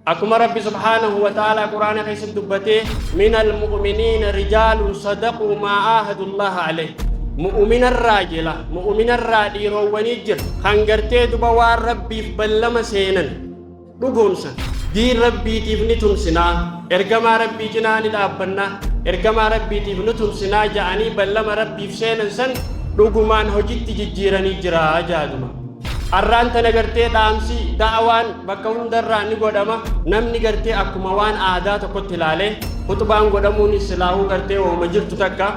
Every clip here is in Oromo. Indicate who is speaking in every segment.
Speaker 1: Akkuma Rabbi subhaanahu wa ta'aalaa Qur'aana keessatti dubbatee minal mu'miniina rijaalun sadaquu maa aahadullaha alayhi. Mu'uminarraa jela mu'uminarraa dhiiroowwanii jira kan gartee duba waan Rabbiif ballama seenan dhugoomsan. Diin Rabbiitiif ni tumsinaa, ergamaa Rabbii cinaa ni dhaabbanna, ergamaa Rabbiitiif ni tumsinaa ja'anii ballama Rabbiif seenan san dhugumaan hojitti jijjiiranii jira jaaduma. Arraan tana gartee dhaamsi da'awaan bakka hundarraa ni godhama. Namni gartee akkuma waan aadaa tokkotti ilaalee khuxbaan godhamuunis silaahuu gartee wahuma jirtu takka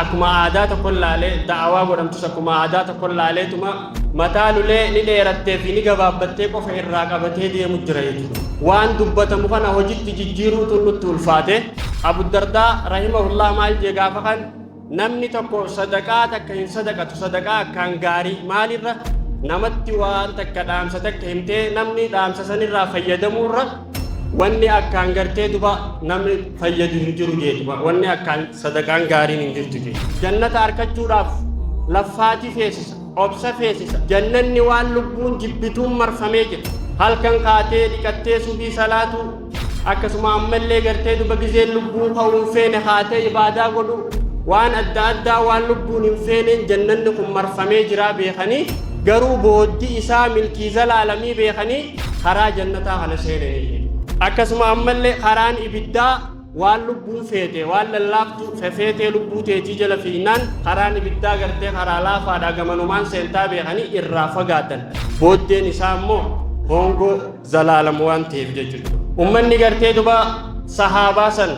Speaker 1: akkuma aadaa tokko ilaalee da'awaa godhamtus akkuma aadaa tokko ilaaleetuma mataa lulee ni dheerattee fi ni gabaabbattee qofa irraa qabatee deemu jira jechuudha. Waan dubbatamu kana hojitti jijjiiruutu nutti ulfaate. Abu Dardaa rahimahullah maal jee gaafa kan Namni tokko sadaqaa takka hin sadaqatu sadaqaa akkaan gaarii maalirra namatti waan takka dhaamsa takka himtee namni dhaamsa sanirraa fayyadamuurra wanni akkaan gartee duba namni fayyadu hin jiru jeetuma wanni akkaan sadaqaan gaariin hin jirtu jee. Jannata arkachuudhaaf laffaatii feesisa obsa feesisa jannanni waan lubbuun jibbituun marfamee jira halkan kaatee dhiqattee subii salaatuu Akkasuma ammallee gartee duba gizeen lubbuun ka'uu hin feene kaatee ibaadaa godhu waan adda addaa waan lubbuun hin feeneen jannanni kun marfamee jiraa beekanii garuu booddi isaa milkii zalaalamii beekanii karaa jannataa kana seenanii. Akkasuma ammallee karaan ibiddaa waan lubbuun feete waan lallaaftu fefeetee lubbuu teetii jala fiignaan karaan ibiddaa gartee karaa laafaadha gamanumaan seentaa beekanii irraa fagaatan booddeen isaa immoo hoongoo zalaalam waan ta'eef jechuudha. Ummanni gartee duba sahaabaa san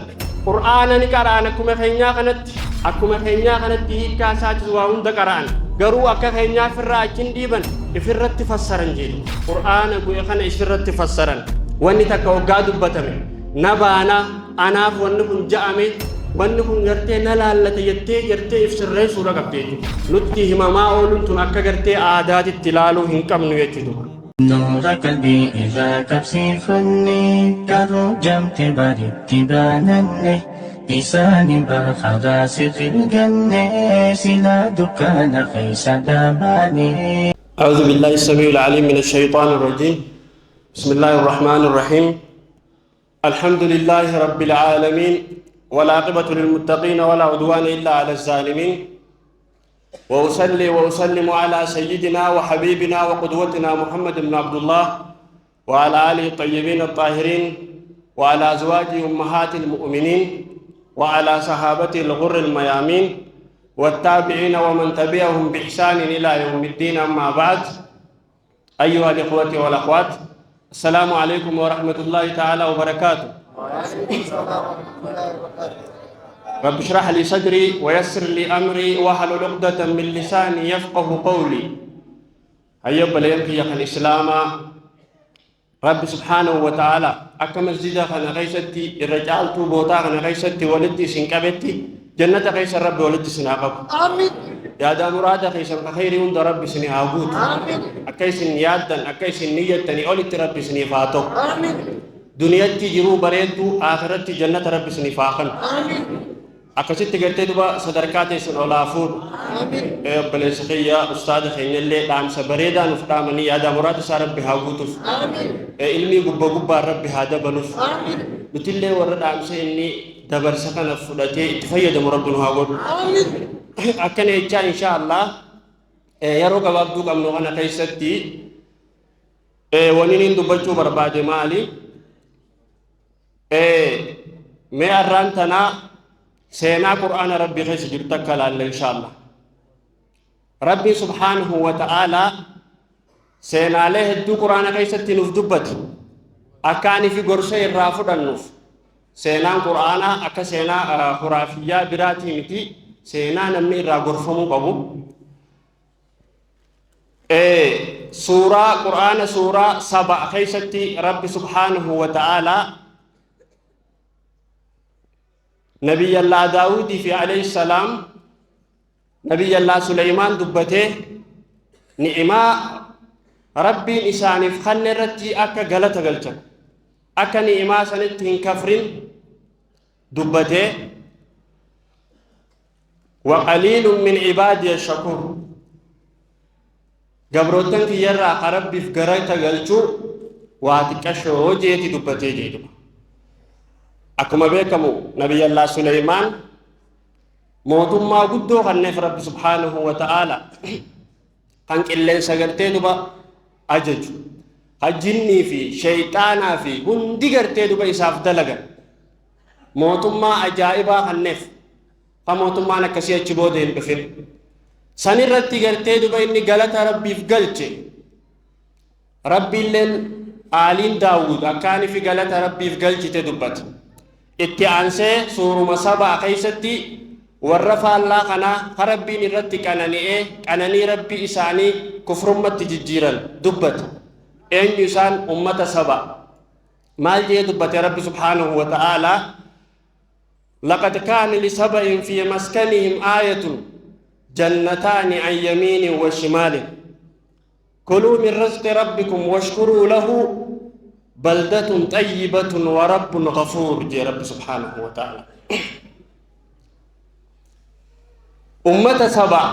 Speaker 1: Qur'aana ni qara'an akkuma keenyaa kanatti akkuma keenyaa kanatti hiikkaa isaatis waa hunda qara'an garuu akka keenyaa ifirraa achi hin dhiiban ifirratti fassaran jedhu. Qur'aana bu'e kana ifirratti fassaran wanni takka hoggaa dubbatame na baana anaaf wanni kun ja'ame wanni kun gartee na laallata jettee gartee if sirreessuudha qabdi jechuudha. Nutti himamaa ooluun tun akka gartee aadaatitti ilaaluu hin qabnu jechuudha.
Speaker 2: Nuura qalbii irraa qabsiifanne garuu jamte baritti baananne isaani bar karaa sirri ganne silaa dukkaana keessa dhaabaane.
Speaker 1: أعوذ بالله السميع العليم من الشيطان الرجيم بسم الله الرحمن الرحيم الحمد لله رب العالمين والعاقبة للمتقين ولا عدوان إلا على الظالمين وأصلي وأسلم على سيدنا وحبيبنا وقدوتنا محمد بن عبد الله وعلى آله الطيبين الطاهرين وعلى أزواجه أمهات المؤمنين وعلى صحابته الغر الميامين والتابعين ومن تبعهم بإحسان إلى يوم الدين أما بعد أيها الإخوة والأخوات السلام عليكم ورحمة الله تعالى وبركاته. رب اشرح لي صدري ويسر لي أمري واحلل عقدة من لساني يفقه قولي. هيا بلينك يا الإسلام Rabbi subhaanahu wa ta'aalaa akka masjida kana keessatti irra caaltuu bootaa kana keessatti walitti isin qabetti jannata keessa Rabbi walitti isin haa qabu.
Speaker 3: Amiin.
Speaker 1: Yaadaa muraada keessan ka kheyrii hunda Rabbi isin haa guutu.
Speaker 3: Amiin.
Speaker 1: Akka isin yaaddan akka isin niyyattanii olitti Rabbi isiniif haa ta'u.
Speaker 3: Amiin.
Speaker 1: Duniyatti jiruu bareedduu akhiratti jannata Rabbi isiniif haa kennu.
Speaker 3: Amiin.
Speaker 1: Akkasitti gartee duba sadarkaa teessan ol haa fuudhu.
Speaker 3: Aamiin.
Speaker 1: Ee obboleessa kiyya ustaada keenyallee dhaamsa bareedaa nuuf dhaamanii yaadaa muraada isaa rabbi haa guutuuf.
Speaker 3: Aamiin.
Speaker 1: Ee ilmii gubba gubbaan rabbi haa dabaluuf.
Speaker 3: Aamiin.
Speaker 1: Nutillee warra dhaamsa inni dabarsa kana fudhatee itti fayyadamu rabbi nu haa godhu.
Speaker 3: Aamiin.
Speaker 1: Akkana jechaa inshaa Allah yeroo gabaabduu qabnu kana keessatti waniin hin dubbachuu barbaade maali? Ee mee arraan tanaa seenaa qur'aana rabbii keessa jiru takka laalla inshaalla. Rabbiin subhaanahu wa ta'aalaa seenaalee hedduu qur'aana keessatti nuuf dubbate akka ani fi gorsa irraa fudhannuuf seenaan qur'aanaa akka seenaa huraafiyyaa biraatii miti seenaa namni irraa gorfamuu qabu. Suuraa Qur'aana suuraa Saba keessatti Rabbi subhaanahu wa ta'aalaa Nabiyyallaa Daawudii fi alayhi salaam Nabiyyallaa Suleymaan dubbatee ni'imaa Rabbiin isaaniif kanne irratti akka galata galchan akka ni'imaa sanitti hin kafrin dubbatee Waqaliilun min ibaadiya shakuur Gabroottan kiyyarraa ka Rabbiif galata galchu Waa xiqqashoo jeeti dubbatee jedhuma. Akkuma beekamu Nabiyyallaa Suleymaan mootummaa guddoo kanneef Rabbi subhaanahu wa ta'aala, kan qilleensa gartee duba ajaju, kan jinnii fi shayxaanaa fi hundi gartee duba isaaf dalagan, mootummaa ajaa'ibaa kanneef, kan mootummaan akkasii achi booda hin dhufin. Sanirratti gartee duba inni galata Rabbiif galche. Rabbiilleen aaliin Daawud akkaani fi galata Rabbiif galchite dubbata. Itti aansee suuruma Sabaa keessatti warra faallaa kanaa ka Rabbiin irratti qanani'ee qananii Rabbii isaanii kufrummatti jijjiiran dubbata. Eenyu isaan? Ummata Saba. Maal jee dubbate Rabbi subhaanahu wa ta'aalaa? لقد كان لسبإ في مسكنهم آية جنتان عن يمين وشمال كلوا من رزق ربكم واشكروا له بلدة طيبة ورب غفور. جي رب سبحانه وتعالى أمة سبع،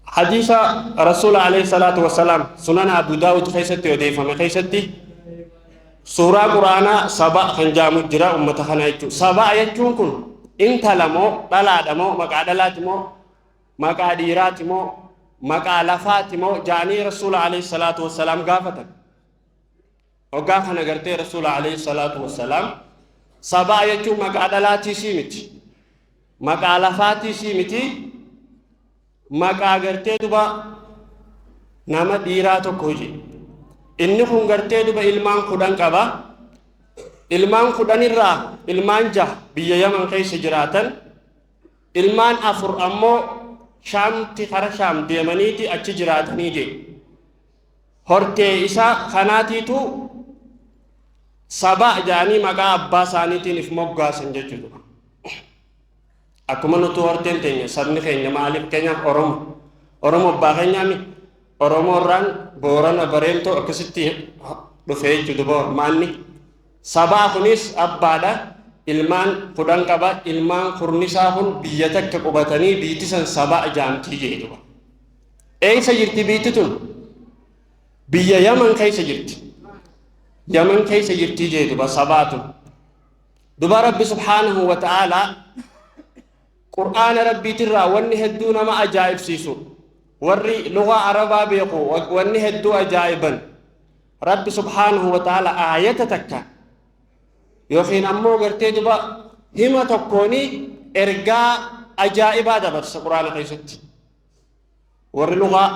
Speaker 1: حديث رسول عليه الصلاة والسلام، سنن أبو داود خيستي وديفة خيستي، suuraa Quraanaa Saba kan jaamu jira. Ummata kana jechuun Saba jechuun kun intala moo dhalaadha moo, maqaa dhalaati moo, maqaa dhiiraati moo, maqaa lafaati moo jaanii Rasuula alayhi salaatu wassalaam gaafatan. Hoggaa kana gartee Rasuula alayhi salaatu wassalaam, Saba jechuun maqaa dhalaatii sii miti, maqaa lafaatii sii miti, maqaa gartee duba nama dhiiraa tokko hojii. Inni kun gartee duba ilmaan 10 qaba. Ilmaan 10 irraa ilmaan jaha biyya Yaman keessa jiraatan, ilmaan afur ammoo Shaamti, kara Shaam deemaniiti achi jiraatanii jee. Hortee isaa kanaatiitu Saba jedhanii maqaa abbaa isaaniitiin if moggaasan jechuudha. Akkuma nuti horteen teenya, sabni keenya maaliif keenyaaf Oromo, Oromo abbaa keenyaami, Oromoo irraan Boorana, Bareentoo akkasitti dhufee jechuudha. Maanni Sabaa kunis abbaadha, ilmaan 10 qaba. Ilmaan kurnisaa kun biyya takka qubatanii, biitti san Sabaa jaamtii jedhuba. Eessa jirti biitti tun? Biyya Yaman keessa jirti, Yaman keessa jirtii jedhuba Sabaa tun. Duba Rabbi subhaanahu wa ta'aalaa Qur'aana Rabbiitirraa wanni hedduu nama ajaa'ibsiisu, warri lugaa Arabaa beeku wanni hedduu ajaa'iban, Rabbi subhaanahu wa ta'ala aayata takka yookiin ammoo gartee duba hima tokkooni ergaa ajaa'ibaa dabarsa Qur'aana keessatti. Warri lugaa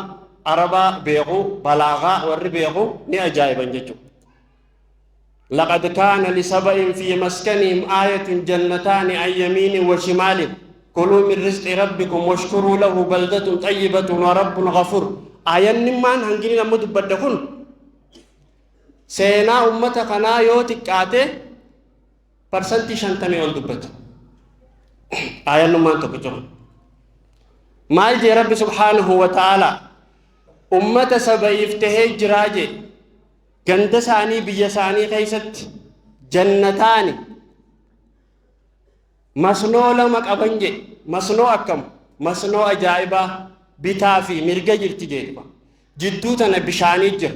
Speaker 1: Arabaa beeku, balaagaa warri beeku ni ajaa'iban jechuudha. لقد كان لسبإ في مسكنهم آية جنتان عن يمين وشمال كلوا من رزق ربكم واشكروا له بلدة طيبة ورب غفور. آية نمان هنجيني نمو دبدكون seenaa ummata kanaa yoo xiqqaate 50% ol dubbata. Aayannummaan tokko jiru. Maal jee Rabbi subhaanahu wa ta'ala? Ummata Saba'iif tahee jiraa jee, ganda isaanii, biyya isaanii keessatti jannataani, masnoo lama qaban jee. Masnoo akkam? Masnoo ajaa'ibaa bitaa fi mirga jirti jee. Jidduu tana bishaanii jira.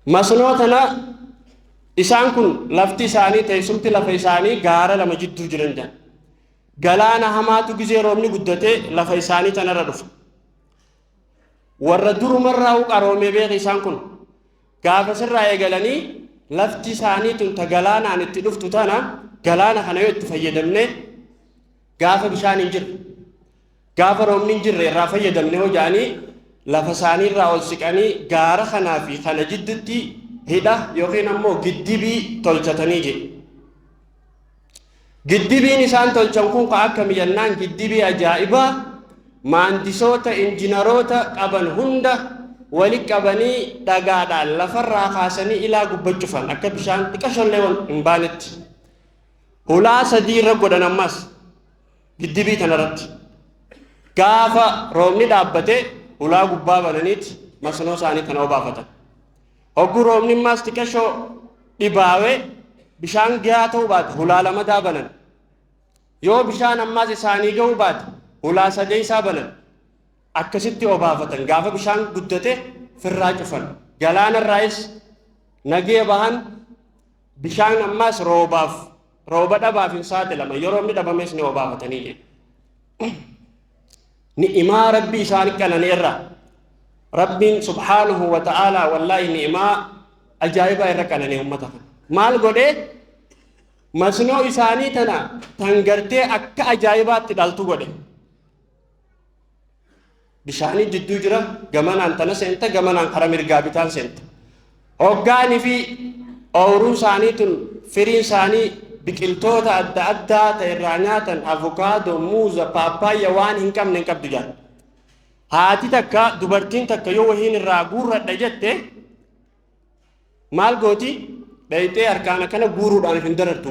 Speaker 1: Masnoo tana isaan kun lafti isaanii, teessumti lafa isaanii gaara lama jidduu jiran jedhan. Galaana hamaatu gizee roobni guddatee lafa isaanii tanarra dhufa. Warra durumarraa qaroomee beeka isaan kun. Gaafa sirraa eegalanii lafti isaanii tun ta galaanaan itti dhuftu tana, galaana kana yoo itti fayyadamne, gaafa bishaan hin jirre, gaafa roobni hin jirre irraa fayyadamne hoo jedhanii, lafa isaanii irraa ol siqanii gaara kanaa fi kana jidduutti hidha yookiin ammoo giddibii tolchatanii jedhe. Giddibiin isaan tolchan kun ka akkami jennaan, giddibii ajaa'ibaa maandisoota, injinaroota qaban hunda wali qabanii dhagaadhaan lafarraa kaasanii ilaa gubba cufan, akka bishaan xiqqashollee hin baanetti. Hulaa sadii irra godhan ammas giddibii tanarratti. Gaafa roobni dhaabbate hulaa gubbaa bananiiti masnoo isaanii tana obaafatan. Hogguu roobni ammas xiqqashoo dhibaawee bishaan gahaa ta'uu baate hulaa lamadaa banan. Yoo bishaan ammas isaanii ga'uu baate hulaa sadeessaa banan. Akkasitti obaafatan. Gaafa bishaan guddate firraa cufan. Galaanarraayis nagee bahan. Bishaan ammaas roobaaf rooba dhabaaf hin saaxilaman. Yoo roobni dhabames ni obaafatanii jedhe. Ni'imaa Rabbi isaan qananii irraa Rabbiin subhaanahu wa ta'aalaa wallaahi ni'imaa ajaa'ibaa irra qananii ummata kana. Maal godhee masnoo isaanii tana tan gartee akka ajaa'ibaatti dhaltu godhe. Bishaanii jidduu jira, gamanaan tana seenta, gamanaan kara mirgaa bitaan seenta. Hoggaanii fi ooyruun isaanii tun firiin isaanii biqiltoota adda addaa ta'e irraa nyaatan, avukaadoo, muuza, paappaayya waan hin qabne hin qabdu jaan. Haati takka, dubartiin takka yoo wahiin irraa guurradha jette maal gooti? Dhayxee harkaan akkana guuruudhaan hin darartu.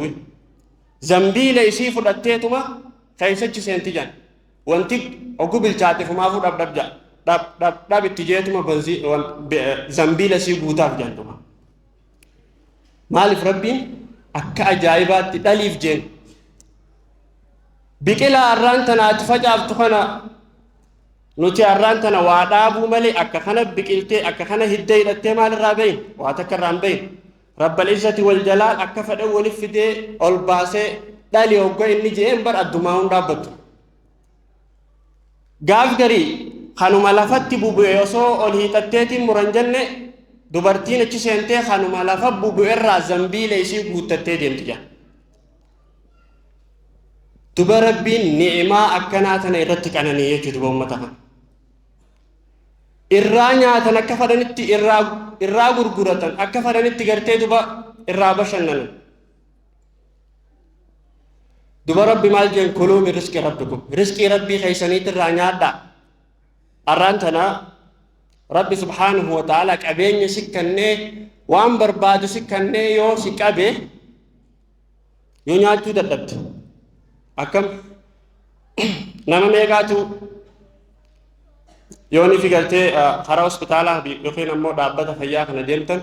Speaker 1: Zambiila isii fudhatteetuma keessachi seenti jaan. Wanti oguu bilchaate fumaafuu dhab dhab jaa. Dhab dhab dhab itti jeetuma zambiila isii guutaaf jaantuma. Maaliif Rabbiin akka ajaa'ibaatti dhaliif jeen. Biqilaa arraan tana ati facaaftu kana nuti arraan tana waa dhaabuu malee akka kana biqiltee akka kana hidda hidhattee maalirraa bahin? Waa takka irraa hin bahin. Rabbal izzati wal jalaal akka fedhe walif fidee ol baasee dhali hogga inni je'een bar addumaa hun dhaabbattu. Gaaf garii kanuma lafatti bubu'e osoo ol hiixatteetiin muran jenne, dubartiin achi seentee kanuma lafa bubu'erraa zambiila isii guuttattee deemti jedha. Duba Rabbiin ni'imaa akkanaa tana irratti qananii jechuudha duba uummata kana. Irraa nyaatan akka fedhanitti, irraa gurguratan akka fedhanitti, gartee duba irraa bashannanan. Duba Rabbi maal jeen? Kuluu min rizqi rabbikum. Rizqii Rabbii keessaniitti irraa nyaadhaa. Arraan tana Rabbi subhaanahu wa ta'ala qabeenya si kennee, waan barbaadu si kennee, yoo si qabe, yoo nyaachuu dadhabde akkam? Nama meeqaatu yoo ni fi gartee karaa hospitaalaa yookiin ammoo dhaabbata fayyaa kana deemtan,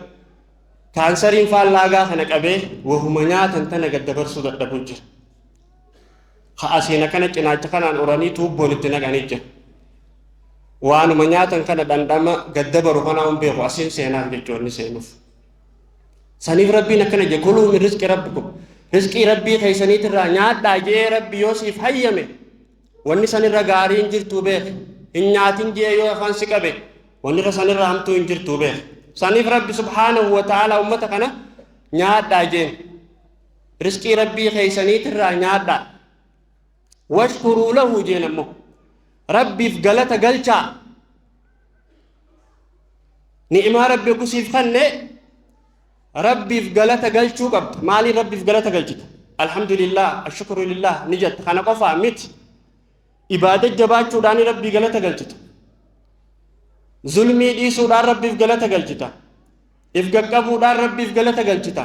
Speaker 1: kaansariin faallaagaa kana qabee wahuma nyaatan tana gad dabarsuu dadhabuu jira. Ka asiin akkana cinaacha kanaan uranii tuubboon itti naqanii jira. Waanuma nyaatan kana dhandhama gad dabaru kanaa hin beeku, asiin seenaaf jechuun seenuuf. Saniif Rabbiin akkana jedhe: kuluu min rizqi rabbikum. Rizqii Rabbii keessaniitirraa nyaadhaa jee Rabbi yoo siif hayyame, wanni sanirra gaarii hin jirtuu beek. Hin nyaatin jee yoo afaan si qabe, wanni irra sanirra hamtuu hin jirtuu beek. Saniif Rabbi subhaanahu wa ta'ala ummata kana nyaadhaa jeen. Rizqii Rabbii keessaniitirraa nyaadhaa. Washkuruu lahu jeen ammoo. Rabbiif galata galchaa. Ni'imaa Rabbi ogusiif kanne Rabbiif galata galchuu qabda. Maaliin Rabbiif galata galchita? Alhamdulillah, ashukru lillah ni jetta. Kana qofaa miti. Ibaada jabaachuudhaan Rabbii galata galchita. Zulmii dhiisuudhaan Rabbiif galata galchita. If gaqqabuudhaan Rabbiif galata galchita.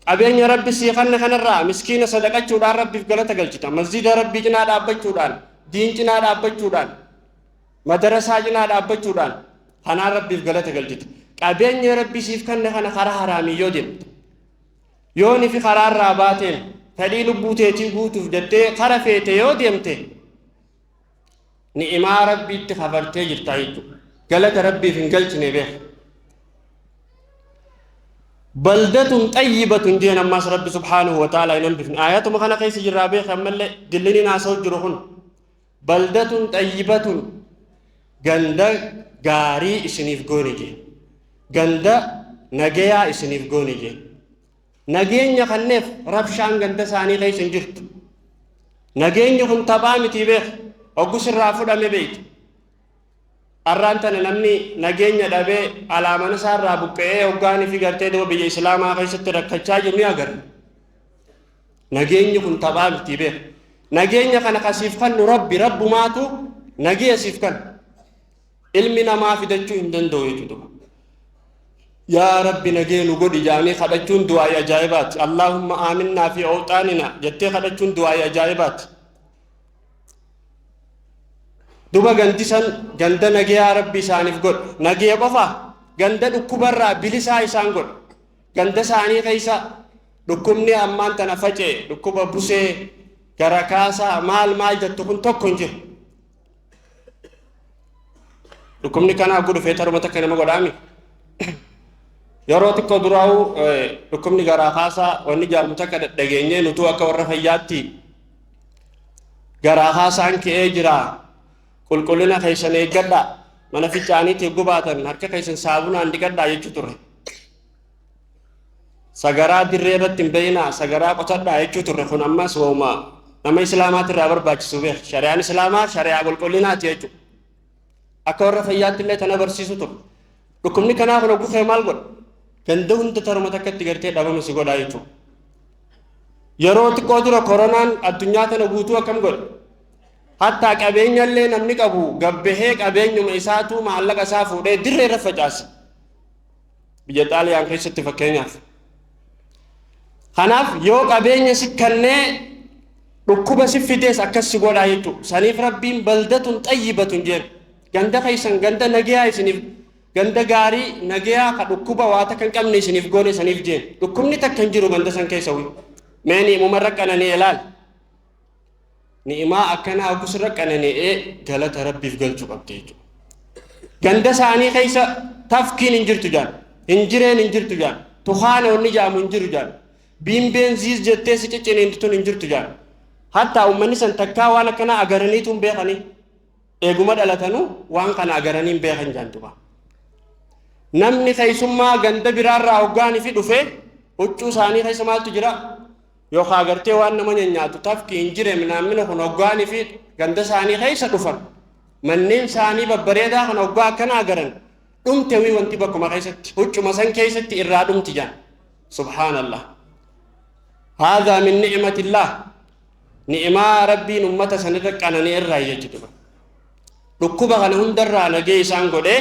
Speaker 1: Qabeenya Rabbi sii kanne kanarraa miskiina sadaqachuudhaan Rabbiif galata galchita. Masjida Rabbii cinaa dhaabbachuudhaan, diin cinaa dhaabbachuudhaan, madarasaa cinaa dhaabbachuudhaan kanaan Rabbiif galata galchita. Qabeenya Rabbi siif kanne kana karaa haraamii yoo deemte, yoo nifi karaarraa baateen fedhii lubbuu teetii guutuuf jettee kara feete yoo deemte, ni'imaa Rabbiitti kafartee jirta jechuudha. Galata Rabbiif hin galchine beeka. Baldatun xayyibatun jeen ammaas Rabbi subhaanahu wa ta'ala hin hambifne. Ayatuma kana keessa jirraa beeka, ammallee dillini naasa'u jiru kun. Baldatun xayyibatun, ganda gaarii isiniif goone jeen. Ganda nagayaa isiniif goone jeen. Nageenya kanneef rabshaan ganda isaanii keessa hin jirtu. Nageenyi kun taphaa miti beeka. Hoggus irraa fudhame beektu. Arraan tana namni nageenya dhabee alaamana isaa irraa buqqa'ee hoggaanii fi gartee duba biyya Islaamaa keessatti rakkachaa jiru ni agarra. Nageenyi kun taphaa miti beeka. Nageenya kana kasiif kannu Rabbi, Rabbumaatu nageenya siif kanna. Ilmi namaa fidachuu hin danda'u jechuudha. Yaa Rabbi nagee nu godhi jedhanii kadhachuun du'aa'ii ajaa'ibaati. Allaahumma aaminnaa fi awxaanina jettee kadhachuun du'aa'ii ajaa'ibaati. Duba gandi san ganda nageyaa Rabbi isaaniif godhe. Nagee qofa, ganda dhukkubarraa bilisaa isaan godhe. Ganda isaanii keessa dhukkubni ammaan tana faca'e, dhukkuba busee, gara kaasaa, maal maal jettu kun tokko hin jiru. Dhukkubni kanaa hogguu dhufee taruma takka nama godhaami. Yeroo xiqqoo duraa'u dhukkubni garaa kaasaa wanni jaamu takka dhageenyee nutuu akka warra fayyaatti garaa kaasaan ka'ee jira. Qulqullina keessan eeggadhaa. Mana fincaaniitti hogguu baatan harka keessan saabunaan dhiqadhaa jechuu turre. Sagaraa dirree irratti hin bayinaa, sagaraa qotadhaa jechuu turre. Kun ammas wauma nama islaamaatti irraa barbaachisu beek. Shari'aan islaamaa shari'aa qulqullinaati jechuudha. Akka warra fayyaatti illee tana barsiisu ture. Dhukkubni kanaa kun hogguu kee maal godha? Ganda hunda taruma takkatti gartee dhabama si godhaa jechuudha. Yeroo xiqqoo dura koronaan addunyaa tana guutuu akkam godhe? Hattaa qabeenya illee namni qabu gabbahee qabeenyuma isaatu maallaqa isaa fuudhee dirree irra facaase. Biyya Xaaliyaan keessatti fakkeenyaaf. Kanaaf yoo qabeenya si kennee dhukkuba si fidees akkas si godhaa jechuudha. Saniif Rabbiin baldatun xayyibatun jeen. Ganda keessan ganda nagayaa isiniif, ganda gaarii nagayaa ka dhukkuba waa takka hin qabne isiniif goone saniif jeen. Dhukkubni takka hin jiru ganda san keessa wi. Mee ni'imuma irra qanani'e laal. Ni'imaa akkanaa hoggus irra qanani'ee galata Rabbiif galchuu qabdi jechuudha. Ganda isaanii keessa tafkiin hin jirtu jaan. Hin jireen hin jirtu jaan. Tukaana wanni jaamu hin jiru jaan. Biimbeen ziiz jettee si cicciniintu tun hin jirtu jaan. Hattaa uummanni san takkaa waan akkanaa agaraniitu hin beekanii. Eeguma dhalatanuu waan kana agaranii hin beekan jaan duba. Namni keessummaa ganda biraarraa hoggaanii fi dhufee huccuu isaanii keessa maaltu jira? Yookaan agartee waan nama nyaatu tafki hin jire minaamina kun hoggaanii fi ganda isaanii keessa dhufan. Manneen isaanii babbareedaa kan hoggaa akkana agaran dhumte wii wanti bakkuma keessatti huccuma san keessatti irraa dhumti jaan. Subhaanallah. Haadhaa min ni'matillah. Ni'imaa Rabbiin ummata sanirra qananii irraa jechuudha. Dhukkuba kana hundarraa nagee isaan godhee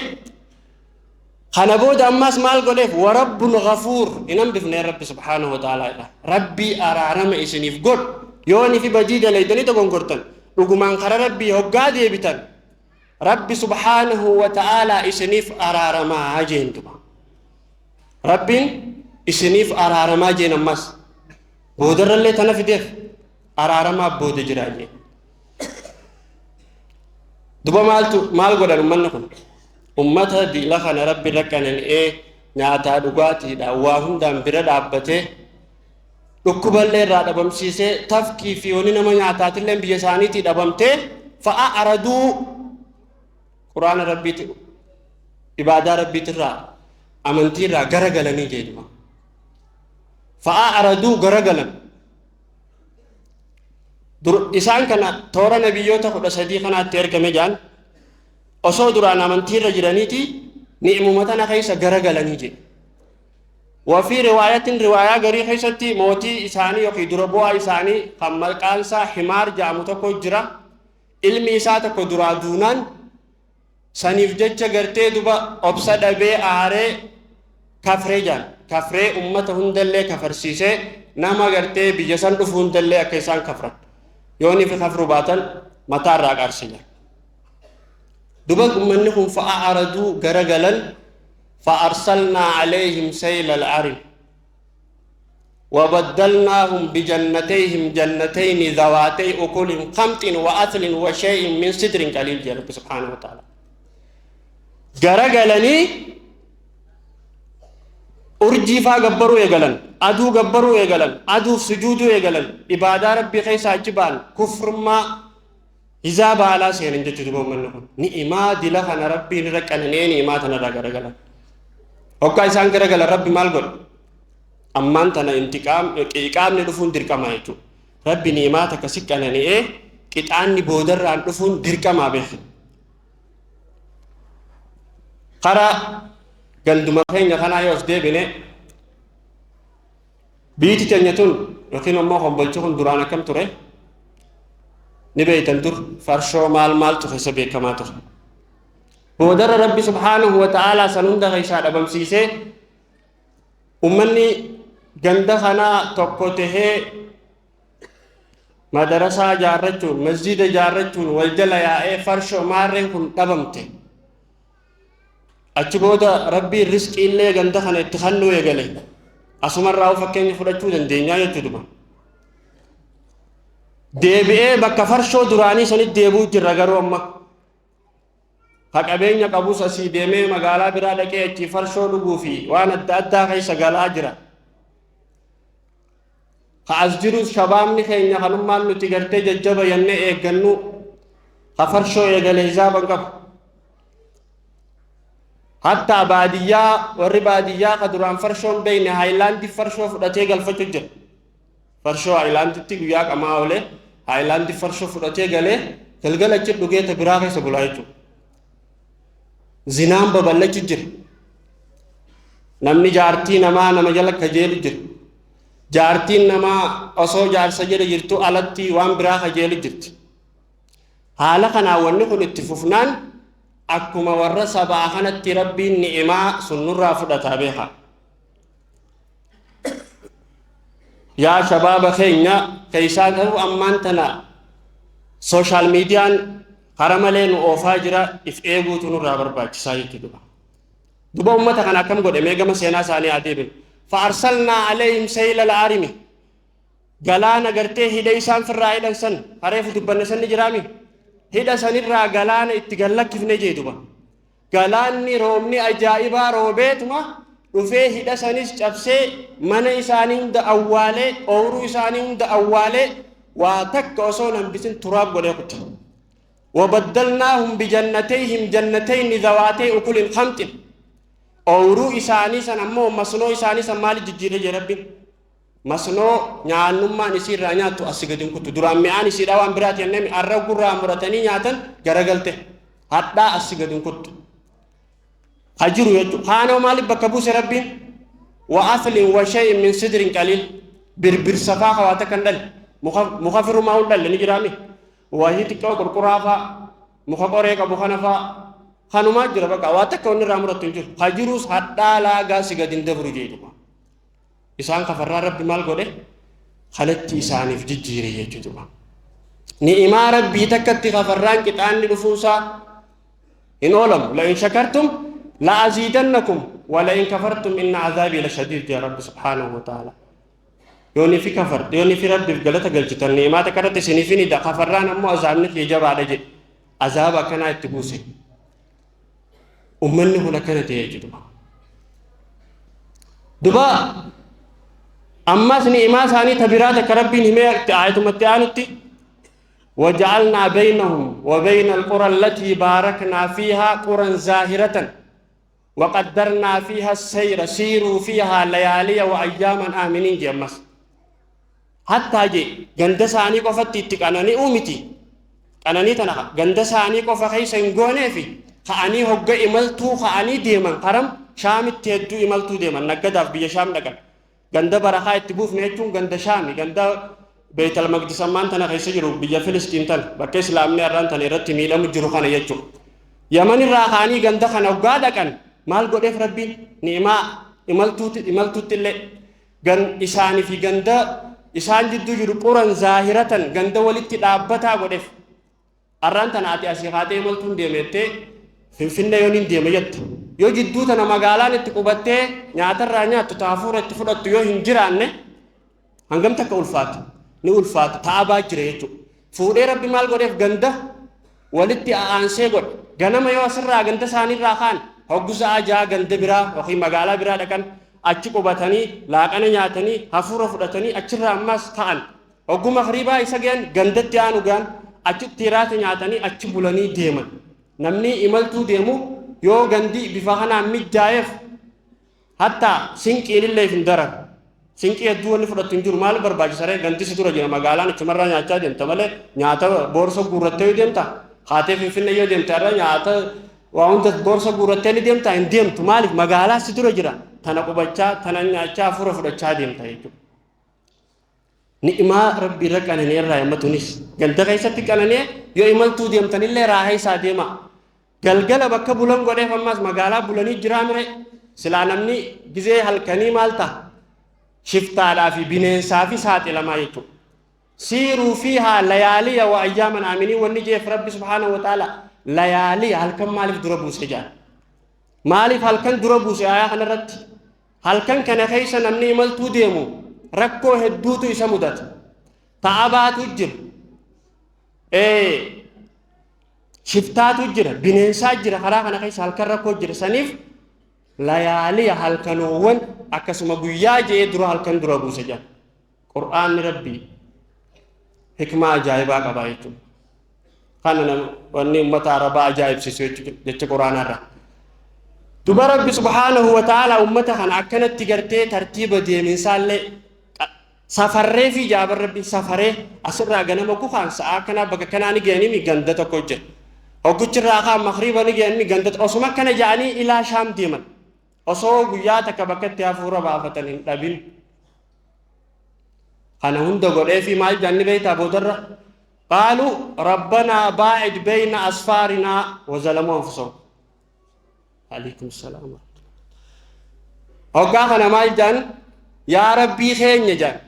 Speaker 1: kana booda ammas maal godheef? Warabbun ghafuur hin hambifne Rabbi subhaanahu wa ta'ala irraa. Rabbii araarama isiniif godhu yoo ni fi badii dalaydanii dogongortan dhugumaan kara Rabbii hoggaa deebitan Rabbi subhaanahu wa ta'ala isiniif araaramaa jeen duba. Rabbiin isiniif araaramaa jeen ammas boodarrallee tana fideef araaramaa booda jiraa jeen. Duba maaltu maal godhan ummanni kun? Ummata diila kana Rabbi irra qanani'ee nyaataa dhugaatiidha waa hundaan bira dhaabbatee dhukkuballee irraa dhabamsiisee tafkii fi wani nama nyaataatillee biyya isaaniitii dhabamtee fa'a araduu quraana Rabbiiti ibaadaa Rabbiitirraa amantiirraa gara galanii jedhuma. Fa'a araduu gara galan. Isaan kana toora nabiyyoota 13 kanaatti ergame jaan osoo duraan amantiirra jiraniiti ni'imuma tana keessa gara galanii jedhe. Wafii riwaayatiin riwaayaa garii keessatti mootii isaanii yookiin dura bu'aa isaanii kan maqaan isaa Himaar jedhamu tokko jira. Ilmi isaa tokko duraa duunaan saniif jecha gartee duba obsa dhabee aaree kafree jaan. Kafree ummata hundallee kafarsiisee nama gartee biyya san dhufu hundallee akka isaan kafran. Yoonii fi kafruu baatan mataa irraa qaarse jaan. Duba ummanni kun fa'a araduu garagalan فأرسلنا عليهم سيل العرم وبدلناهم بجنتيهم جنتين ذواتي أكل خمط وأثل وشيء من سدر قليل جل رب سبحانه وتعالى. غرغلني أرجي فا غبرو يغلن أدو غبرو يغلن أدو سجودو يغلن عبادة ربي خيسا جبال كفر ما إذا بالا سيرن جتدبو منكم نئما دلخنا ربي نرقنني نئما تنرا غرغلن hoggaa isaan garagalan Rabbi maal godhe? Ammaan tana intiqaam qiqaamni dhufuun dirqama jechuudha. Rabbi ni'imaa takka si qanani'ee qixaanni boodarraan dhufuun dirqamaa beeka. Karaa ganduma keenya kanaa yoo as deebine biiti teenya tun yookiin ammoo kombolchi kun duraan akkam ture? Ni beeytan dur farshoo maal maaltu keessa beekamaa ture. Boodarra Rabbi subhaanahu wa ta'aalaa san hunda keessaa dhabamsiisee ummanni ganda kanaa tokko tahee madarasaa ijaarrachuun masjida ijaarrachuun wal jala yaa'ee farshoo maarreen kun dhabamte. Achi booda Rabbiin risqiillee ganda kana itti kennuu eegale. Asumarraa fakkeenya fudhachuu dandeenyaa jechuudha. Deebi'ee bakka farshoo duraanii sanitti deebi'uu jirra garuu amma. Ka qabeenya qabus asii deemee magaalaa biraa dhaqee achii farshoo dhuguu fi waan adda addaa keessa galaa jira. Ka as jirus shabaabni keenya kanummaan nuti gartee jajjaba jennee eeggannu ka farshoo eegale hisaaba hin qabu. Hattaa baadiyyaa warri baadiyyaa ka duraan farshoo hin beekne haayilaandii farshoo fudhatee galfachuu jira. Farshoo haayilaanditti guyyaa qamaa oolee haayilaandii farshoo fudhatee galee galgala achi dhugee ta biraa keessa bulaa jechuudha. Zinaan babal'achuu jira. Namni jaartii namaa nama jala kajeelu jira. Jaartiin namaa osoo jaarsa jala jirtu alatti waan biraa kajeelu jirti. Haala kanaan wanni kun itti fufnaan akkuma warra sabaa kanatti Rabbiin ni'imaa sun nurraa fudhataa beekaa. Yaa shabaaba keenya keessaa garuu ammaan tana sooshaal miidiyaan kara malee nu oofaa jira, if eeguutu nurraa barbaachisaa jechuudha. Duba ummata kana akkam godhe? Mee gama seenaa isaanii haa deebinu. Fa'arsalnaa alayhim sayla al-arimi. Galaana gartee hidha isaan firraa hidhan san hareefu dubbanne san ni jiraami. Hidha sanirraa galaana itti gad lakkifne jee duba. Galaanni roobni ajaa'ibaa roobeetuma dhufee hidha sanis cabsee mana isaanii hunda awwaalee, ooyruu isaanii hunda awwaalee, waa takka osoo hin hambisin turaab godhee kute. Wabaddalnaahum bijannatayhim jannatayni dhawaatay ukulin khamxin. Ooyruu isaanii san ammoo masnoo isaanii san maaliif jijjiirre jee Rabbiin? Masnoo nyaannummaan isii irraa nyaattu asii gadi hin kuttu. Duraan mi'aan isiidhaa waan biraati jennee arra gurraa muratanii nyaatan garagalte. Hadhaa asii gadi hin kuttu. Ha jiru jechuudha. Kaanoo maaliif bakka buuse Rabbiin? Wa aslin wa shay'in min sidrin qaliil. Birbirsa faa ka waa takka hin dhalle. Muka firumaa hin dhalle ni jiraami. Wahii xiqqoo qurquraa faa, muka qoree qabu kana faa, kanumaa jira bakka waa takka wanni irraa murattu hin jiru. Ha jirus hadhaa laagaa si gadi hin dabru jechuudha. Isaan kafarraa Rabbi maal godhe? Kanatti isaaniif jijjiire jechuudha. Ni'imaa Rabbii takkatti kafarraan qixaanni dhufuusaa hin oolamu. La'in shakartum la aziidannakum wa la'in kafartum inna azaabii la shadiid jaa Rabbi subhaanahu wa ta'ala. Yoo ni fi kafar, yoo ni fi Rabbiif galata galchitan ni'imaa takka irratti isiniif hin hida, kafarraan ammoo azaabni kiyya jabaadha jedhe. Azaaba akkanaa itti buuse. Ummanni kun akkana ta'e jechuudha. Duba ammas ni'imaa isaanii ta biraa takka Rabbiin himee aayatumatti aanutti: وجعلنا بينهم وبين القرى التي باركنا فيها قرى زاهرة وقدرنا فيها السير سيروا فيها ليالي وأياما آمنين. جمس حتى جي ganda isaanii qofatti itti qanani'uu miti. Qananii tana ganda isaanii qofa keessa hin gooneefi ka'anii hogga imaltuu ka'anii deeman, karam Shaamitti hedduu imaltuu deeman, naggadaaf biyya Shaam dhaqan. Ganda barakaa itti buufne jechuun ganda Shaami, ganda Beetal Maqdis ammaan tana keessa jiru, biyya Filistiin tana, bakka Islaamni har'aan tana irratti miidhamu jiru kana jechuudha. Yaman irraa ka'anii ganda kana hoggaa dhaqan maal godheef Rabbiin ni'imaa imaltuutti illee gan isaanii fi ganda isaan jidduu jiru quran zaahiratan, ganda walitti dhaabbataa godheef. Har'aan tana ati asii kaatee imaltuun deemettee Finfinnee yoon hin deema jette, yoo jidduu tana magaalaan itti qubattee nyaatarraa nyaattu, ta hafuura itti fudhattu yoo hin jiraanne, hangam takka ulfaata? Ni ulfaata, ta'abaa jira jechuudha. Fuudhee Rabbi maal godheef? Ganda walitti aansee godhe. Ganama yoo asirraa ganda isaaniirraa kaan, hoggu sa'a 6 ganda biraa yookiin magaalaa biraa dhaqan, achi qubatanii laaqana nyaatanii hafuura fudhatanii achirraa ammas ka'an. Hoggu magriibaa isa gahan gandatti aanu gahan, achitti hiraata nyaatanii achi bulanii deeman. Namni imaltuu deemu yoo gandi bifa kanaan mijjaa'eef, hatta sinqiin illee hin daran. Sinqii hedduu wanni fudhattu hin jiru. Maal barbaachisa ree? Gandi si dura jira, magaalaan achumarraa nyaachaa deemta malee nyaata boorsa guurrattee yoo deemta, haatee Finfinnee yoo deemte har'a nyaata waa hunda boorsa guurrattee ni deemta? Hin deemtu. Maaliif? Magaalaa si dura jira, tana qubachaa, tana nyaachaa, hafuura fudhachaa deemta jechuudha. Ni'imaa Rabbi irra qananii irraa himmatunis ganda keessatti qananii yoo imaltuu deemtanillee raaha isaa deema. Galgala bakka bulan godheef, ammas magaalaa bulanii jiraa mire? Silaa namni gizee halkanii maal ta'a? Shiftaadhaa fi bineensaa fi saaxilamaa jechuudha. Siiruu fiihaa layaaliya wa ayyaaman aaminii wanni jeef Rabbi subhaanahu wa ta'ala layaaliya, halkan maaliif dura buuse jedha? Maaliif halkan dura buuse aayaa kanarratti? Halkan kana keessa namni imaltuu deemu rakkoo hedduutu isa mudata. Ta'abaatu jira. Shiftaatu jira, bineensaa jira, karaa kana keessa halkan rakkoo jira. Saniif layaaliya halkanoowwan akkasuma guyyaa je'ee dura halkan dura buuse jedha. Qur'aanni Rabbii hikmaa ajaa'ibaa qaba jechuudha. Kana nama wanni ummata Arabaa ajaa'ibsiisu jecha Qur'aanarraa. Duba Rabbi subhaanahu wa ta'ala ummata kana akkanatti gartee tartiiba deeminsaallee safarree fi jaabar Rabbi safaree asirraa ganama kukaan sa'aa akkanaa bakka kanaa ni ga'anii ganda tokko jira. Hogguchirraa kaan makriiba ni ga'anii ganda osuma akkana ja'anii ilaa Shaam deeman. Osoo guyyaa takka bakka itti hafuura baafatan hin dhabin. Kana hunda godhee fi maal jedhan ni beektaa boodarra? Qaaluu rabbanaa baa'id bayna asfaarinaa wa zalamuu anfusahum. Alaikum salaam. Hoggaa kana maal jedhan? Yaa Rabbii keenya jedhan.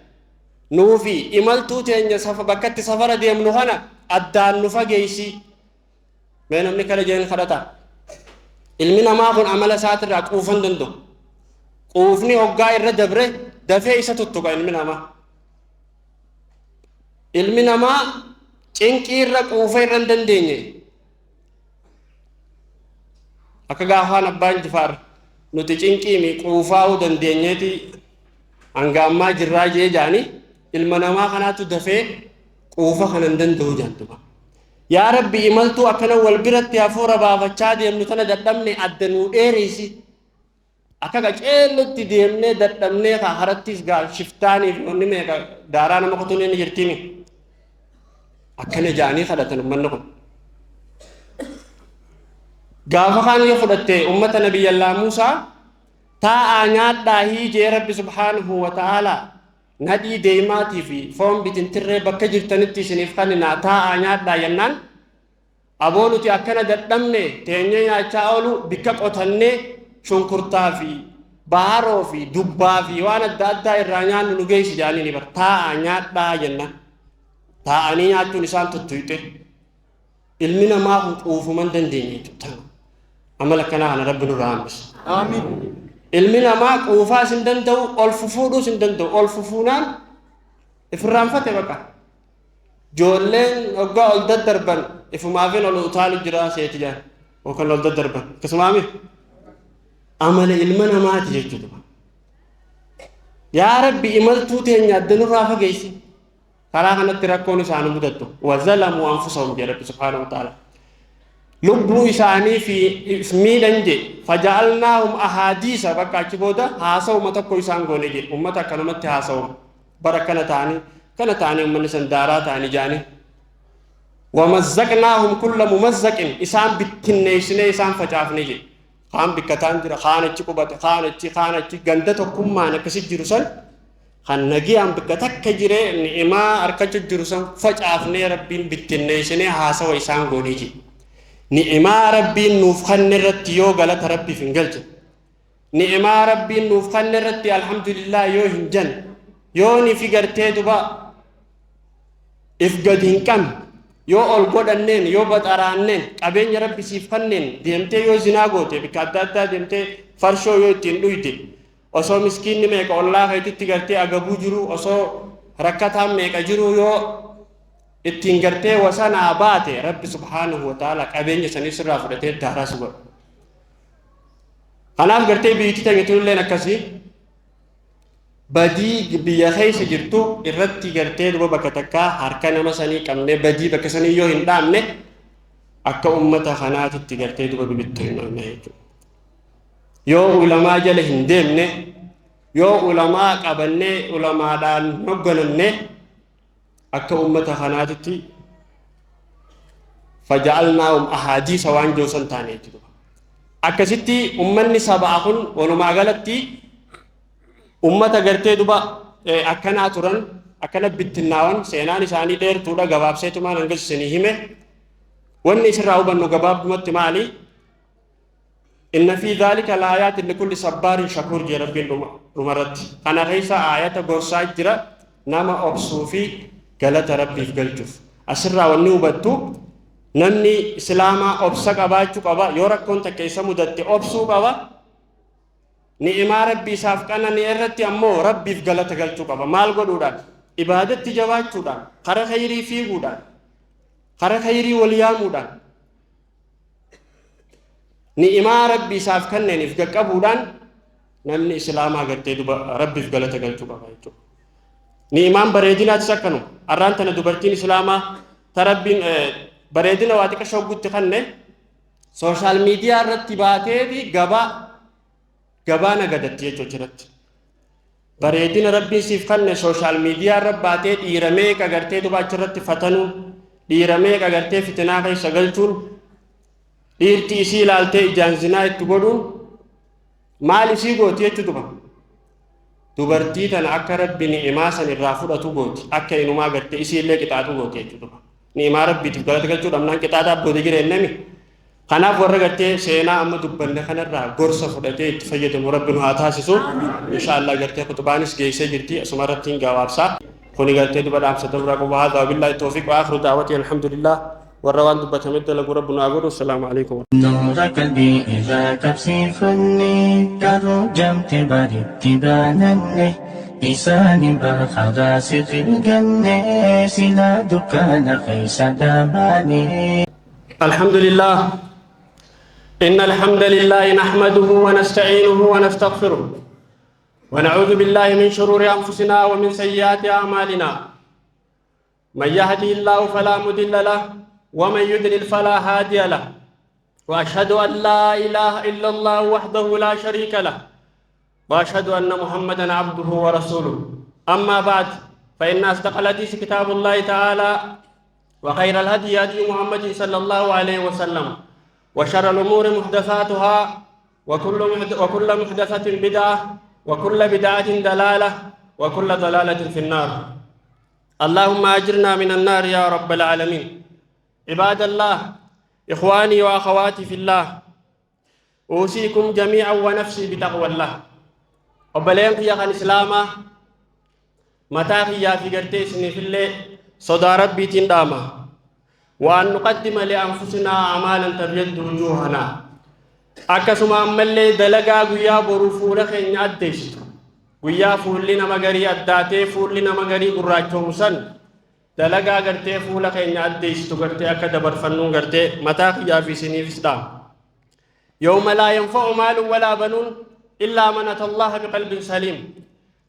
Speaker 1: Nuufi imaltuu teenya bakka itti safara deemnu kana addaan nu fageessi. Mee namni kana jedhan kadhata. Ilmi namaa kun amala isaatirraa quufan danda'u. Quufni hoggaa irra dabre dafee isa tuttuqa ilmi namaa. Ilmi namaa cinqii irra quufa irra hin dandeenye. Akka gaafaan abbaan jifaar nuti cinqiimi quufaa'uu dandeenyeeti hanga ammaa jirraa jee jaani ilma namaa kanaatu dafee quufa kana hin danda'u jaantuba. Yaa Rabbi imaltuu akkana wal biratti hafuura baafachaa deemnu tana dadhabne adda nuu dheereessi. Akka qaceellotti deemnee dadhabnee kaa harattis gaa shiftaaniif wanni meeqa daaraa nama kutuun inni jirtiimi. Akkana ja'anii kadhatan ummanni kun. Gaafa kaan yoo fudhatte ummata nabiyyallaa Muusaa taa'aa nyaadhaa hiijee Rabbi subhaanahu wa ta'aalaa nadhii deemaatii fi foon bitintirree bakka jirtanitti isiniif kaninaa taa'aa nyaadhaa jennaan aboo nuti akkana dadhabne teenyee nyaachaa oolu bikka qotannee shunkurtaa fi baaroo fi dubbaa fi waan adda addaa irraa nyaannu nu geessi jedhanii ni bar taa'aa nyaadhaa jennaan taa'anii nyaachuun isaan tuttuyxe ilmi namaa kun quufuman dandeenye jechuudha. Amala kanaa kana Rabbi nurraa hambisa.
Speaker 3: Amiin.
Speaker 1: Ilmi namaa quufaas hin danda'u, ol fufuudhuus hin danda'u. Ol fufuunaan ifirraanfate baqa. Ijoolleen hoggaa ol daddarban ifumaafin ol utaalu jira seeti jaan yookaan ol daddarban. Akkasumaami amala ilma namaati jechuudha. Yaa Rabbi imaltuu teenya adda nurraa fageessi. Karaa kanatti rakkoon isaan mudattu. Wazalamuu anfusahum jedha Rabbi subhaanahu wa ta'ala. Lubbuu isaanii fi miidhan je faja'alnaahum ahaadiisa bakka achi booda haasawuma tokko isaan goone je ummata akkanumatti haasawuma bara kana ta'anii kana ta'anii ummanni san daaraa ta'anii jaanii wamazzaqnaahum kulla mumazzaqin isaan bittinneessinee isaan facaafne je kaan bikkataan jira kaan achi qubate kaan achi kaan achi ganda tokkummaan akkasi jiru san kan nagiyaan bikka takka jiree ni'imaa harkachu jiru san facaafnee Rabbiin bittinneessinee haasawa isaan goonee je. Ni'imaa Rabbiin nuuf kanne irratti yoo galata Rabbiif hin galchine. Ni'imaa Rabbiin nuuf kanne irratti alhamdulillah yoo hin janne yoo ni fi gartee duba if gadi hin qabne yoo ol godhanneen yoo baxaraanneen qabeenya Rabbi siif kanneen deemtee yoo zinaa goote bikka adda addaa deemtee farshoo yoo ittiin dhuyde osoo miskiinni meeqa ollaa keetitti gartee agabuu jiru osoo rakkataan meeqa jiru yoo ittiin gartee wasanaa baate Rabbi subhaanahu wa ta'ala qabeenya sanii sirraa fudhatee daaraa si godha. Kanaaf gartee biyyi teenya tunilleen akkasii badii biyya keessa jirtu irratti gartee duba bakka takkaa harka nama sanii qabnee badii bakka sanii yoo hin dhaabne akka ummata kanaatitti gartee duba bibittu hin dhoofne jechuudha. Yoo ulamaa jala hin deemne yoo ulamaa qabannee ulamaadhaan hogganamne akka ummata kanaatitti faja'alnaahum ahaadiisa waan jiru san taane jechuudha. Akkasitti ummanni sabaa kun walumaa galatti ummata gartee duba akkanaa turan akkana bittinnaawan seenaan isaanii dheertuudha gabaabseetumaan hanga isinii hime wanni isirraa hubannu gabaabdumatti maali? Inna fi dhaalika laayaatin likulli sabbaarin shakuur jee Rabbiin dhumarratti. Kana keessa aayata gorsaa jira nama obsuu fi galata Rabbiif galchuuf. Asirraa wanni hubattu namni islaamaa obsa qabaachuu qaba yoo rakkoon takka isa mudatte obsuu qaba. Ni'imaa Rabbi isaaf qananii irratti ammoo Rabbiif galata galchuu qaba. Maal godhuudhaan? Ibaadatti jabaachuudhaan, kara khayrii fiiguudhaan, kara khayrii wal yaamuudhaan. Ni'imaa Rabbi isaaf kanneen if qaqqabuudhaan namni Islaamaa gartee duba Rabbiif galata galchuu qaba jechuudha. Ni'imaan bareedinaatis akkanuma. Arraan tana dubartiin Islaamaa ta Rabbiin bareedina waa xiqqa shoggutti kanne social media irratti baateeti gabaa gabaa nagadatti jechuudha achirratti. Bareedina Rabbiin siif kanne social media irra baatee dhiira meeqa gartee duba achirratti fatanuun, dhiira meeqa gartee fitinaa keessa galchuun, dhiirti isii ilaaltee ijaan zinaa itti godhuun maal isii gooti jechuu duba. Dubartii tana akka Rabbi ni'imaa san irraa fudhatu gooti, akka inumaa gartee isii illee qixaaxu gooti jechuu duba. Ni'imaa Rabbiitiif galata galchuu dhabnaan qixaaxaa booda jireennami. Kanaaf warra gartee seenaa amma dubbanne kanarraa gorsa fudhatee itti fayyadamu Rabbi nu haa taasisu. Inshaallah gartee kutubaanis geessee jirti, asuma irratti hin gabaabsa. Kuni gartee duba dhaamsa dabraa qabu. Haadha billaahi tawfiiq wa akhiru daawwatii alhamdulillah. Warra waan dubbatame dalagu Rabbi nu haa godhu. Assalaamu alaikum.
Speaker 2: Nuura qalbii irraa qabsiifanne, garuu jamte baritti baananne, isaanin barkaraa sirri ganne, silaa dukkaana keessa daabaane.
Speaker 1: الحمد لله، إن الحمد لله نحمده ونستعينه ونستغفره، ونعوذ بالله من شرور أنفسنا ومن سيئات أعمالنا. من يهده الله فلا مضل له ومن يضلل فلا هادي له، وأشهد أن لا إله إلا الله وحده لا شريك له، وأشهد أن محمدا عبده ورسوله. أما بعد، فإن أصدق الحديث كتاب الله تعالى، وخير الهدي هدي محمد صلى الله عليه وسلم، وشر الأمور محدثاتها، وكل محدثة بدعة، وكل بدعة دلالة، وكل ضلالة في النار. اللهم أجرنا من النار يا رب العالمين. عباد الله، إخواني وأخواتي في الله، أوصيكم جميعا ونفسي بتقوى الله. Obboleen kiyya kan Islaamaa, mataa kiyyaa fi gartee isiniif illee sodaa Rabbiitiin dhaama. وأن نقدم لأنفسنا أعمالا تبيض وجوهنا. Akkasuma ammallee dalagaa guyyaa boruu fuula keenya addeessitu, guyyaa fuulli nama garii addaatee fuulli nama garii gurraachoomu san, dalagaa gartee fuula keenya addeessitu gartee akka dabarfannuun gartee mataa kiyyaa fi isiniifis dhaama. يوم لا ينفع مال ولا بنون إلا من أتى الله بقلب سليم.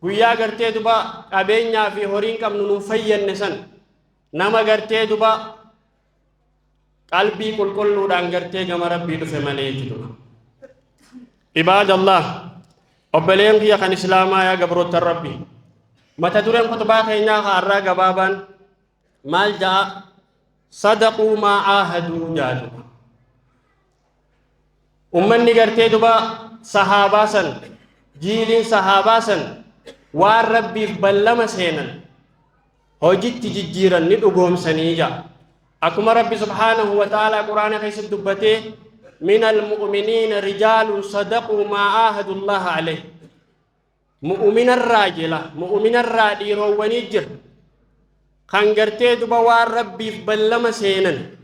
Speaker 1: Guyyaa gartee duba qabeenyaa fi horiin qabnu nuun fayyanne san, nama gartee duba qalbii qulqulluudhaan gartee gama Rabbii dhufe malee jechuudha. عباد الله, obboleen kiyya kan Islaamaa, yaa gabroottan Rabbi, mata dureen kutubaa keenyaa har'aa gabaabaan maal ja'a? صدقوا ما عاهدوا jaatu. Ummanni gartee duba sahaabaa san, jiiliin sahaabaa san, waan Rabbiif ballama seenan hojitti jijjiiran, ni dhugoomsanii ja'a. Akkuma Rabbi سبحانه وتعالى Quraana keessatti dubbatee: من المؤمنين رجال صدقوا ما عاهدوا الله عليه. Mu'uminarraa jila, mu'uminarraa dhiiroowwanii jira kan gartee duba waan Rabbiif ballama seenan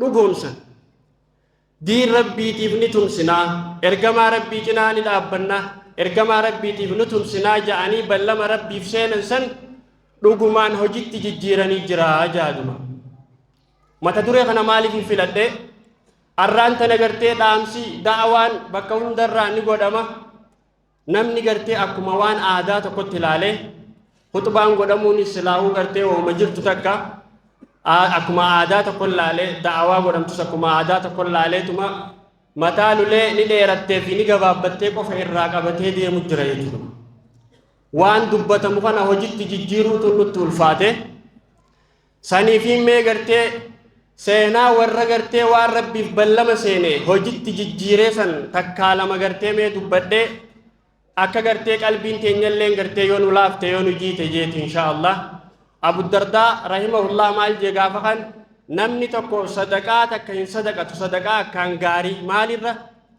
Speaker 1: dhugoomsan. Diin Rabbiitiif ni tumsinaa, ergamaa Rabbii cinaa ni dhaabbannaa, ergamaa Rabbiitiif ni tumsinaa ja'anii ballama Rabbiif seenan san dhugumaan hojitti jijjiiranii jira jaaduma. Mata duree kana maaliif hin filadhe? Arraan tana gartee dhaamsi da'awaan bakka hundarraa ni godhama. Namni gartee akkuma waan aadaa tokkotti ilaalee, khutbaan godhamuun silaahuu gartee wauma jirtu takka akkuma aadaa tokko ilaalee, da'awaa godhamtus akkuma aadaa tokko ilaaleetuma mataa lulee ni dheerattee fi ni gabaabbattee qofa irraa qabatee deemu jira jechuudha. Waan dubbatamu kana hojitti jijjiiruutu nutti ulfaate. Saniifi mee gartee seenaa warra gartee waan Rabbiif ballama seene hojitti jijjiiree san takkaa lama gartee mee dubbadhee, akka gartee qalbiin teenyalleen gartee yoo nu laafte, yoo nu jiite jeeti insha Allah. Abu Dardaa رحمه الله maal jee gaafa kan namni tokko sadaqaa takka hin sadaqatu, sadaqaa akkaan gaarii maalirra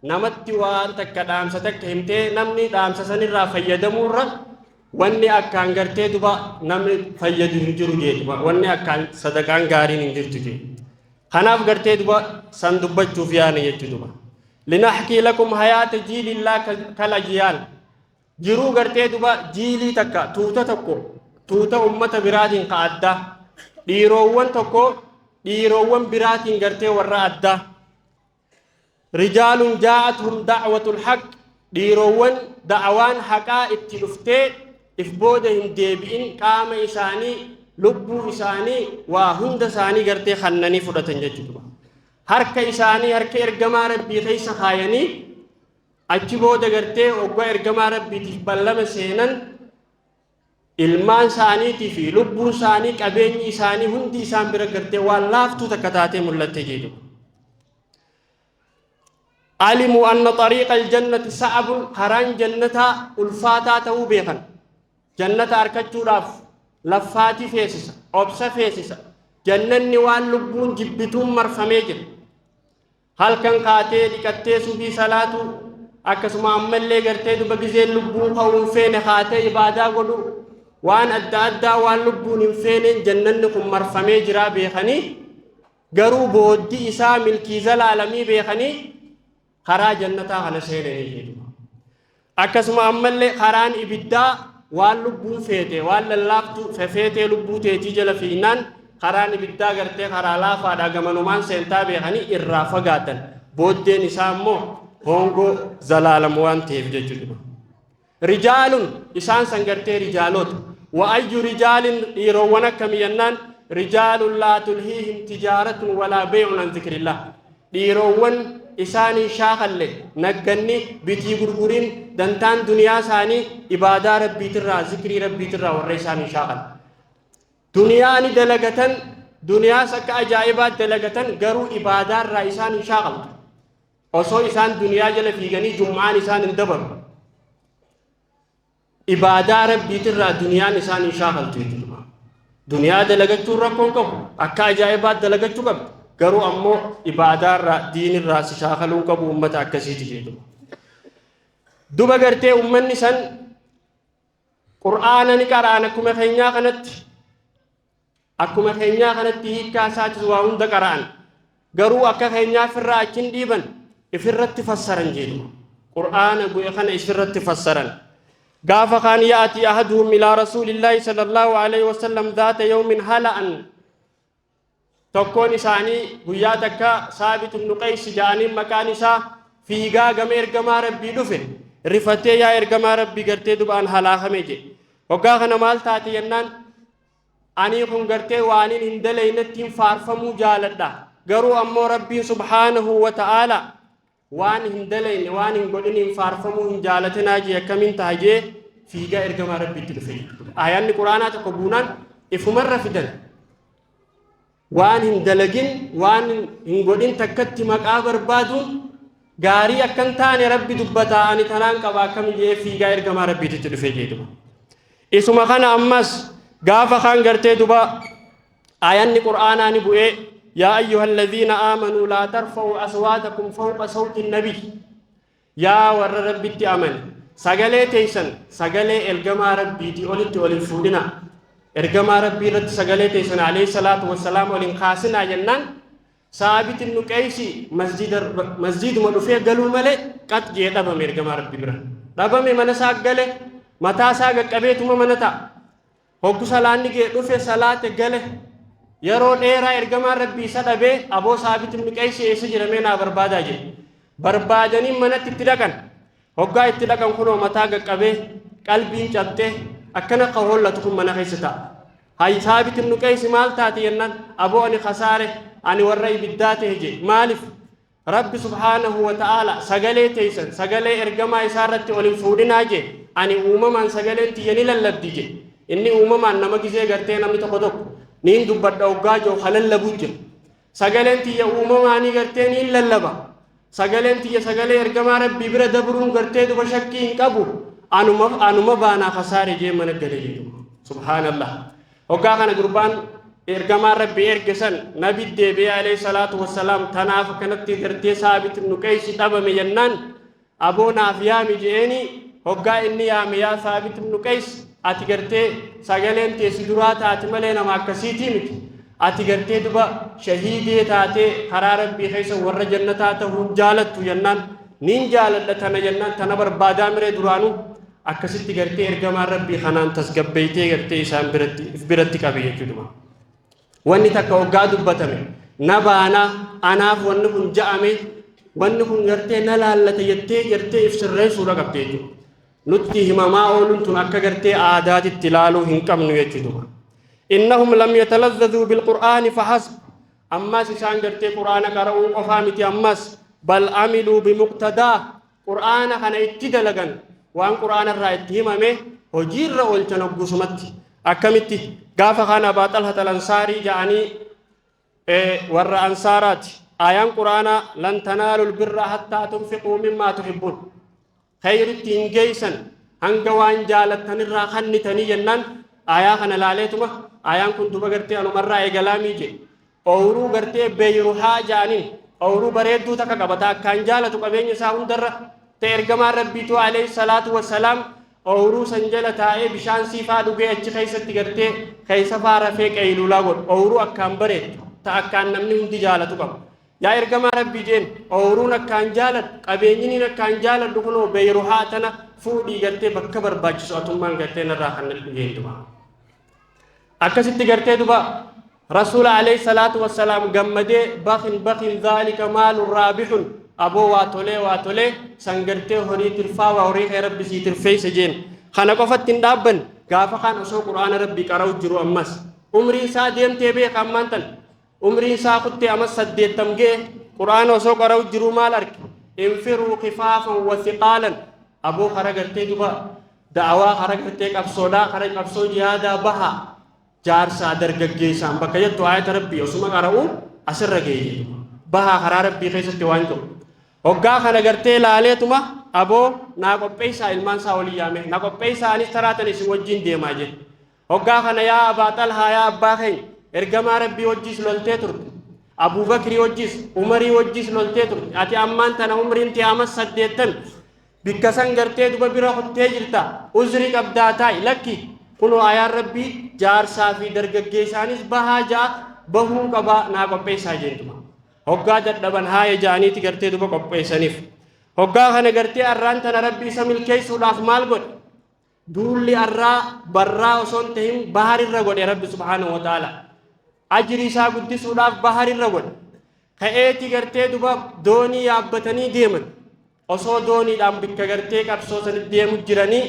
Speaker 1: namatti waan takka dhaamsa takka himtee namni dhaamsa sanirraa fayyadamuurra wanni akkaan gartee duba namni fayyadu hin jiru jeetuma, wanni akkaan sadaqaan gaariin hin jirtu jee. Kanaaf gartee duba san dubbachuuf yaane jechuu duba. لنحكي لكم حياة جيل لا كالأجيال. Jiruu gartee duba jiilii takka, tuuta tokko, tuuta ummata biraatiin ka addaa, dhiiroowwan tokko dhiiroowwan biraatiin gartee warra addaa. Rijaalun jaa'atuhum da'watul haqq, dhiirowwan da'awaan haqaa itti dhuftee if booda hin deebi'in, qaama isaanii, lubbuu isaanii, waa hunda isaanii gartee kannanii fudhatan jechuudha. Harka isaanii harka ergamaa Rabbii keessa kaayanii achi booda gartee hoggaa ergamaa Rabbiitiif ballama seenan, ilmaan isaaniitii fi lubbuun isaanii, qabeenyi isaanii hundi isaan bira gartee waan laaftuu takka taatee mul'atte jechuudha. Alimuu anna xariiqa aljannati sa'abun, karaan jannataa ulfaataa ta'uu beekan. Jannata arkachuudhaaf laffaatii feesisa, obsa feesisa. Jannanni waan lubbuun jibbituun marfamee jira. Halkan kaatee dhiqattee subii salaatu, akkasuma ammallee gartee duba gizeen lubbuun ka'uu hin feene kaatee ibaadaa godhu, waan adda addaa waan lubbuun hin feeneen jannanni kun marfamee jiraa beekanii, garuu booddi isaa milkii zalaalamii beekanii karaa jannataa kana seenanii jechuudha. Akkasuma ammallee karaan ibiddaa waan lubbuun feete, waan lallaaftu fefeetee lubbuu teetii jala fiignaan, karaan ibiddaa gartee karaa laafaadha, gamanumaan seentaa beekanii irraa fagaatan. Booddeen isaa immoo hongoo zalaalam waan ta'eef jechuudha. Rijaalun isaan san gartee rijaalota. Wa ayyu rijaalin, dhiirowwan akkamii jennaan, rijaalun laa tulhiihim tijaaratun walaa beey'un an zikrillah. Dhiirowwan isaanii shaakalle nagganni bitii gurguriin dantaan duniyaa isaanii ibaadaa Rabbiitirraa, zikrii Rabbiitirraa warra isaanii shaakal. Duniyaa ni dalagatan, duniyaas akka ajaa'ibaa dalagatan, garuu ibaadaarraa isaan hin shaakaltu. Osoo isaan duniyaa jala fiiganii jum'aan isaan hin dabaru. Ibaadaa Rabbiitirraa duniyaan isaan hin shaakaltu jechuudha. Duniyaa dalagachuun rakkoon qabu, akka ajaa'ibaa dalagachuu qabdu. Garuu ammoo ibaadaarraa, diinirraa si shaakaluu qabu uummata akkasiiti jechuudha. Duba gartee uummanni san Qur'aana ni qara'an akkuma keenyaa kanatti. Akkuma keenyaa kanatti hiikkaa isaatis waa hunda qara'an. Garuu akka keenyaa ifirraa achi hin dhiiban, ifirratti fassaran jedhu. Qur'aana bu'e kana ifirratti fassaran. Gaafa kaan ya'ati ahaduhum ilaa rasuulillaahi sallallahu alaihi wasallam dhaata yawmin hala'an, tokkoon isaanii guyyaa takka Saabit ibnu Qays ja'aniin maqaan isaa, fiigaa gama ergamaa Rabbii dhufe, rifatee, "Yaa ergamaa Rabbii, gartee dubaan halaakame," jedhe. Hoggaa kana maal taate jennaan, "Ani kun gartee waaniin hin dalaynettiin faarfamuu jaaladha, garuu ammoo Rabbiin subhaanahu wa ta'aala waan hin dalayne, waan hin godhiniin faarfamuu hin jaalatinaa jee, akkamiin taha?" jee fiigaa ergamaa Rabbiitti dhufe. Aayaanni Quraanaa tokko buunaan ifumarra fidan. Waan hin dalagin, waan hin godhin takkatti maqaa barbaaduun gaarii akkan taane Rabbi dubbataa, ani tanaan qaba, akkami jee fiigaa ergamaa Rabbiititti dhufe jedhuma. Isuma kana ammas gaafa kaan gartee duba aayanni Qur'aanaa ni bu'ee, "Yaa ayyuha alladhiina aamanuu laa tarfa'uu aswaatakum fawqa sawti nabiy," yaa warra Rabbitti amane, sagalee teeysan sagalee ergamaa Rabbiitii olitti ol hin fuudhinaa, ergamaa Rabbii irratti sagalee teeysan alayhi salaatu wassalaam ol hin kaasinaa jennaan, Saabit ibnu Qeeysi masjiduma dhufee galuu malee qax jee dhabame. Ergamaa Rabbii bira dhabame, mana isaa gale, mataa isaa qaqqabeetuma mana ta'a. Hoggu salaanni gee dhufe, salaate, gale. Yeroo dheeraa ergamaan Rabbii isa dhabee, "Aboo, Saabit ibnu Qeeysi eessa jiramee naa barbaadaa," jedhe. Barbaadanii manatti itti dhaqan. Hoggaa itti dhaqan kunoo mataa qaqqabee, qalbiin cabxee, akkana ka hollatu kun mana keessa ta'a. "Hay Saabit ibnu Qeeysi, maal taate?" jennaan, "Aboo, ani kasaare, ani warra ibiddaa ta'e," jedhe. "Maaliif?" "Rabbi subhaanahu wa ta'aala sagalee teeysan sagalee ergamaa isaa irratti ol hin fuudhinaa jee, ani uumamaan sagaleen tiyya ni lallabdi," jee. Inni uumamaan nama gizee gartee namni tokko tokko niin dubbadha hoggaa jiru ka lallabu jira. "Sagaleen tiyya uumamaanii gartee niin lallaba. Sagaleen tiyya sagalee ergamaa Rabbii bira dabruun gartee duba shakkii hin qabu. Anuma baanaa kasaare," jee mana gale jedhu. Subhaanallah. Hoggaa kana gurbaan ergamaan Rabbii erge san nabi deebi'ee alayhi salaatu wassalaam, tanaaf akkanatti gartee Saabit ibnu Qeeysi dhabame jennaan, "Aboo, naaf yaami," je'eeni. Hoggaa inni yaame, "Yaa Saabit ibnu Qeys, ati gartee sagaleen teessi duraa taate malee nama akkasiitii miti. Ati gartee duba shahiidee taatee karaa Rabbii keessa warra jannataa ta'uun jaalattu?" jennaan, "Niin jaaladha tana," jennaan, "Tana barbaadaa miree duraanuu." Akkasitti gartee ergamaan Rabbii kanaan tasgabbeeytee gartee isaan biratti if biratti qabe jechuudha. Wanni takka hoggaa dubbatame na baanaa, anaaf wanni kun ja'ame. Wanni kun gartee na laallata jettee gartee if sirreessuudha qabdi jechuudha. Nutti himamaa ooluun tun akka gartee aadaatitti ilaaluu hin qabnu jechuudha. Innahum lam yatalazzazuu bilqur'aani fahasb. Ammas isaan gartee Qur'aana qara'uu qofaa miti, ammas bal amiluu bimuqtadaa, Qur'aana kana itti dalagan, waan Qur'aana irraa itti himame hojiirra oolchan hoggusumatti. Akkamitti? Gaafa kaan Abaa Xalhat al-Ansaarii ja'anii, warra Ansaaraati. Ayaan Qur'aanaa lan tanaalul birra hattaa tunfiquu mimmaa tuhibbuun, khayritti hin geeysan hanga waan jaalattanirraa kannitanii jennaan, ayaa kana laaleetuma, ayaan kun duba gartee anumarraa eegalaamii jedhe. Ooyruu gartee Beeyruhaa ja'aniin, ooyruu bareedduu takka qabata, akkaan jaalatu qabeenya isaa hundarra ta'e. Ergamaan Rabbiitu alayhi salaatu wassalaam ooyruu san jala taa'ee bishaan siifaa dhugee, achi keessatti gartee keessa faa rafee qeeyluulaa godhu. Ooyruu akkaan bareeddu ta akkaan namni hundi jaalatu qaba. Yaa ergamaa Rabbii jeen, ooyruun akkaan jaaladhu, qabeenyiniin akkaan jaaladhu kunoo Beeyruhaa tana fuudhii gartee bakka barbaachisu atummaan gartee narraa kan jeen duba. Akkasitti gartee duba Rasuula alayhi salaatu wassalaam gammadee, bakin bakin dhaalika maalun raabixun, aboo waa tolee, waa tolee, san gartee horii tirfaa, waa horii kee Rabbi sii tirfeeyse jeen. Kana qofatti hin dhaabban. Gaafa kaan osoo Qur'aana Rabbii qara'u jiru, ammas umriin isaa deemtee beeka, ammaan tan umriin isaa kuttee amas 80 ga'e, Qur'aana osoo qara'u jiru maal arge? Infiruu kifaafan wa thiqaalan, aboo kara gartee duba da'awaa, kara gartee qabsoodhaa, kara qabsoo jihaadaa bahaa, jaarsaa dargaggeessaan bakka jettu ayata Rabbii osuma qara'u asirra ga'e jedhu, bahaa karaa Rabbii keessatti waan jiru. Hoggaa kana gartee laaleetuma, aboo naa qopheessaa, ilmaan isaa olii yaame, na qopheessaa, anis taraatan isin wajjin deemaa jedhe. Hoggaa kana, yaa Abaa Xalhaa, yaa abbaa keenya, ergamaa Rabbii wajjiis loltee turte, Abuubakrii wajjiis, Umarii wajjiis loltee turte, ati ammaan tana umriin tee amas 80, bikka san gartee duba bira kuttee jirta, uzri qabdaa, taa'i. Lakki, kunoo ayaan Rabbii jaarsaa fi dargaggeessaanis bahaa ja'a, bahuu qabaa, naa qopheessaa jeentuma. Hoggaa dadhaban haaya ja'aniiti gartee duba qopheessaniif. Hoggaa kana gartee arraan tana Rabbi isa milkeessuudhaaf maal godhe? Duulli arraa barraa osoo hin tahin baharirra godhe. Rabbi subhaanahu wa ta'ala ajri isaa guddisuudhaaf baharirra godhe. Ka'eeti gartee duba doonii yaabbatanii deeman. Osoo dooniidhaan bikka gartee qabsoo sanitti deemu jiranii,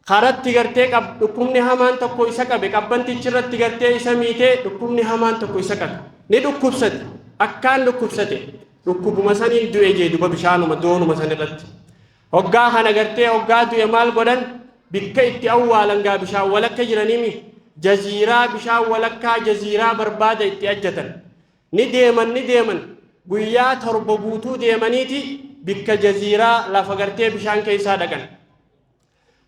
Speaker 1: karatti gartee dhukkubni hamaan tokko isa qabe. Qabbantichi irratti gartee isa miitee, dhukkubni hamaan tokko isa qabe, ni dhukkubsate, akkaan dhukkubsate. Dhukkubuma saniin du'e jee duba, bishaanuma doonuma san irratti. Hoggaa kana gartee hoggaa du'e maal godhan? Bikka itti awwaalan gaa bishaan walakka jiraniimi, jaziiraa, bishaan walakkaa jaziiraa barbaada itti ajjatan. Ni deeman, ni deeman, guyyaa 7 guutuu deemaniiti bikka jaziiraa lafa gartee bishaan keessaa dhaqan.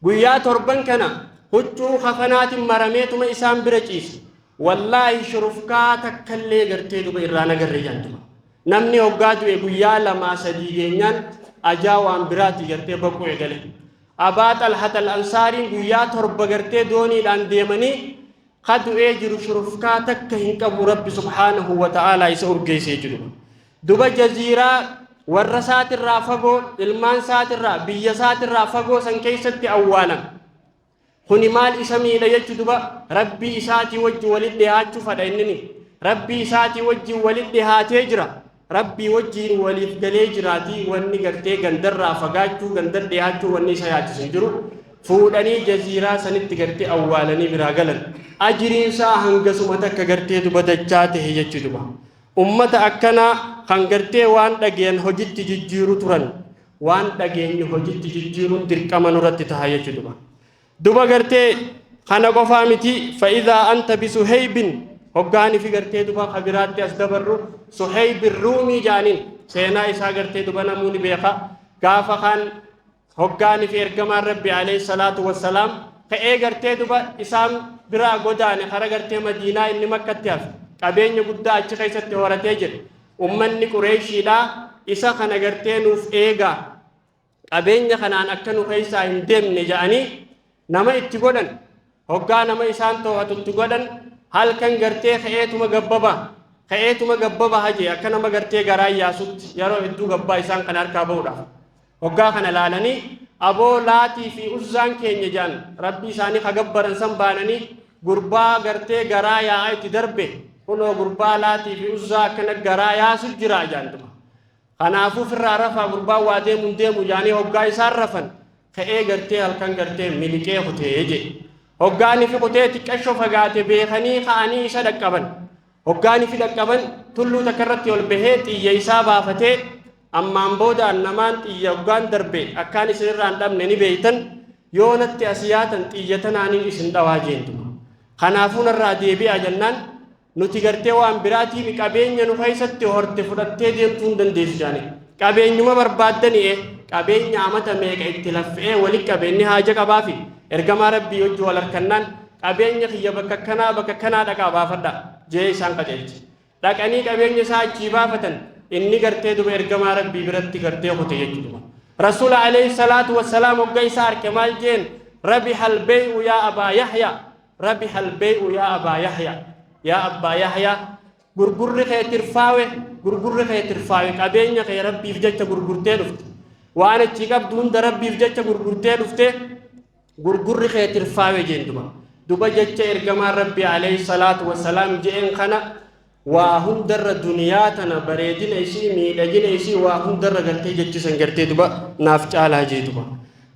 Speaker 1: Guyyaa torban kana huccuu kafanaatiin marameetuma isaan bira ciise. Wallaahi, shurufkaa takkallee gartee duba irraa nagarre jantuma. Namni hoggaa du'e guyyaa 2 3 geenyaan ajaa waan biraati gartee baquu eegale. Abaa Xalhat al-Ansaariin guyyaa 7 gartee dooniidhaan deemanii ka du'ee jiru shurufkaa takka hin qabu. Rabbi subhaanahu wa ta'aalaa isa urgeessee jiru. Duba jaziiraa warra isaatirraa fagoo, ilmaan isaatirraa, biyya isaatirraa fagoo san keessatti awwaalan. Kuni maal isa miidha jechu duba? Rabbii isaatii wajji walit dhihaachuu fadha innini. Rabbii isaatii wajjin walit dhihaatee jira. Rabbii wajjiin waliif galee jiraatii, wanni gartee gandarraa fagaachuu, gandar dhihaachuu wanni isa yaachisu hin jiru. Fuudhanii jaziiraa sanitti gartee awwaalanii biraa galan. Ajiriin isaa hangasuma takka gartee duba dachaa tahe jechu duba. Ummata akkanaa kan gartee waan dhageyan hojitti jijjiiru turan. Waan dhageenyu hojitti jijjiiruun dirqama nurratti taha jechu duba. Duba gartee kana qofaa miti. Fa'idhaa anta bisuheybin, hoggaani fi gartee duba kabiraatti as dabarru, Suheybin Ruumii jaaniin, seenaa isaa gartee duba namuu ni beeka. Gaafa kaan hoggaani fi ergamaan Rabbi alayhi salaatu wassalaam ka'ee gartee duba isaan biraa godaane kara gartee Madiinaa, inni Makkatti hafe. Qabeenya guddaa achi keessatti horatee jira. Ummanni Qureeshiidha isa kana gartee nuuf eegaa, qabeenya kanaan akka nu keessaa hin deemne jedhanii nama itti godhan. Hoggaa nama isaan to'atu itti godhan, halkan gartee ka'eetuma gabbabaa, ka'eetuma gabbabaa hajee, akka nama gartee garaa yaasutti yeroo hedduu gabbaa isaan kana harkaa ba'uudhaaf. Hoggaa kana laalanii, aboo Laatii fi Uzzaan keenya jedhan, Rabbii isaanii ka gabbaran san baananii, gurbaa gartee garaa yaa'a itti darbe, kunoo gurbaa Laatii fi Uzzaa akkana garaa yaasu jira jedhan duba. Kanaafuu firraa rafaa, gurbaan waa deemuun deemu jaanii hoggaa isaan rafan ka'ee gartee halkan gartee miliqee kutee jedhe. Hoggaani fi kutee xiqqashoo fagaate beekanii ka'anii isa dhaqqaban. Hoggaani fi dhaqqaban tulluu takka irratti ol bahee xiyya isaa baafatee, ammaan booda namaan xiyya hoggaan darbe akkaan isinirraa hin dhabne ni beeytan, yoo natti as yaatan xiyya tanaaniin isin dhawaa jeentuma. Kanaafuu narraa deebi'aa jennaan, nuti gartee waan biraatiin qabeenya nu keessatti horte fudhattee deemtuu hin dandeessu jaani. Qabeenyuma barbaaddanii qabeenya amata meeqa itti laffee walitti qabeenyi haaja qabaafi ergamaa Rabbii wajji wal harkannaan qabeenya kiyya bakka kanaa bakka kanaa dhaqaa baafadha jee isaan qajeelche. Dhaqanii qabeenya isaa achii baafatan, inni gartee duba ergamaa Rabbii biratti gartee kute jechuudha. Rasuula alayhi salaatu wassalaam hogga isaa arke maal jeen? Rabihal bee'u yaa Abaa Yahya, rabihal bee'u yaa Abaa Yahya, yaa Abbaa Yahya, gurgurri kee tirfaawe, gurgurri kee tirfaawe. Qabeenya kee Rabbiif jecha gurgurtee dhufte, waan achii qabdu hunda Rabbiif jecha gurgurtee dhufte, gurgurri kee tirfaawe jeen. Duba jecha ergamaan Rabbii alayhi salaatu wassalaam jeen kana waa hundarra, duniyaa tana bareedina isii, miidhagina isii, waa hundarra gartee jechisan gartee duba naaf caalaa jee duba.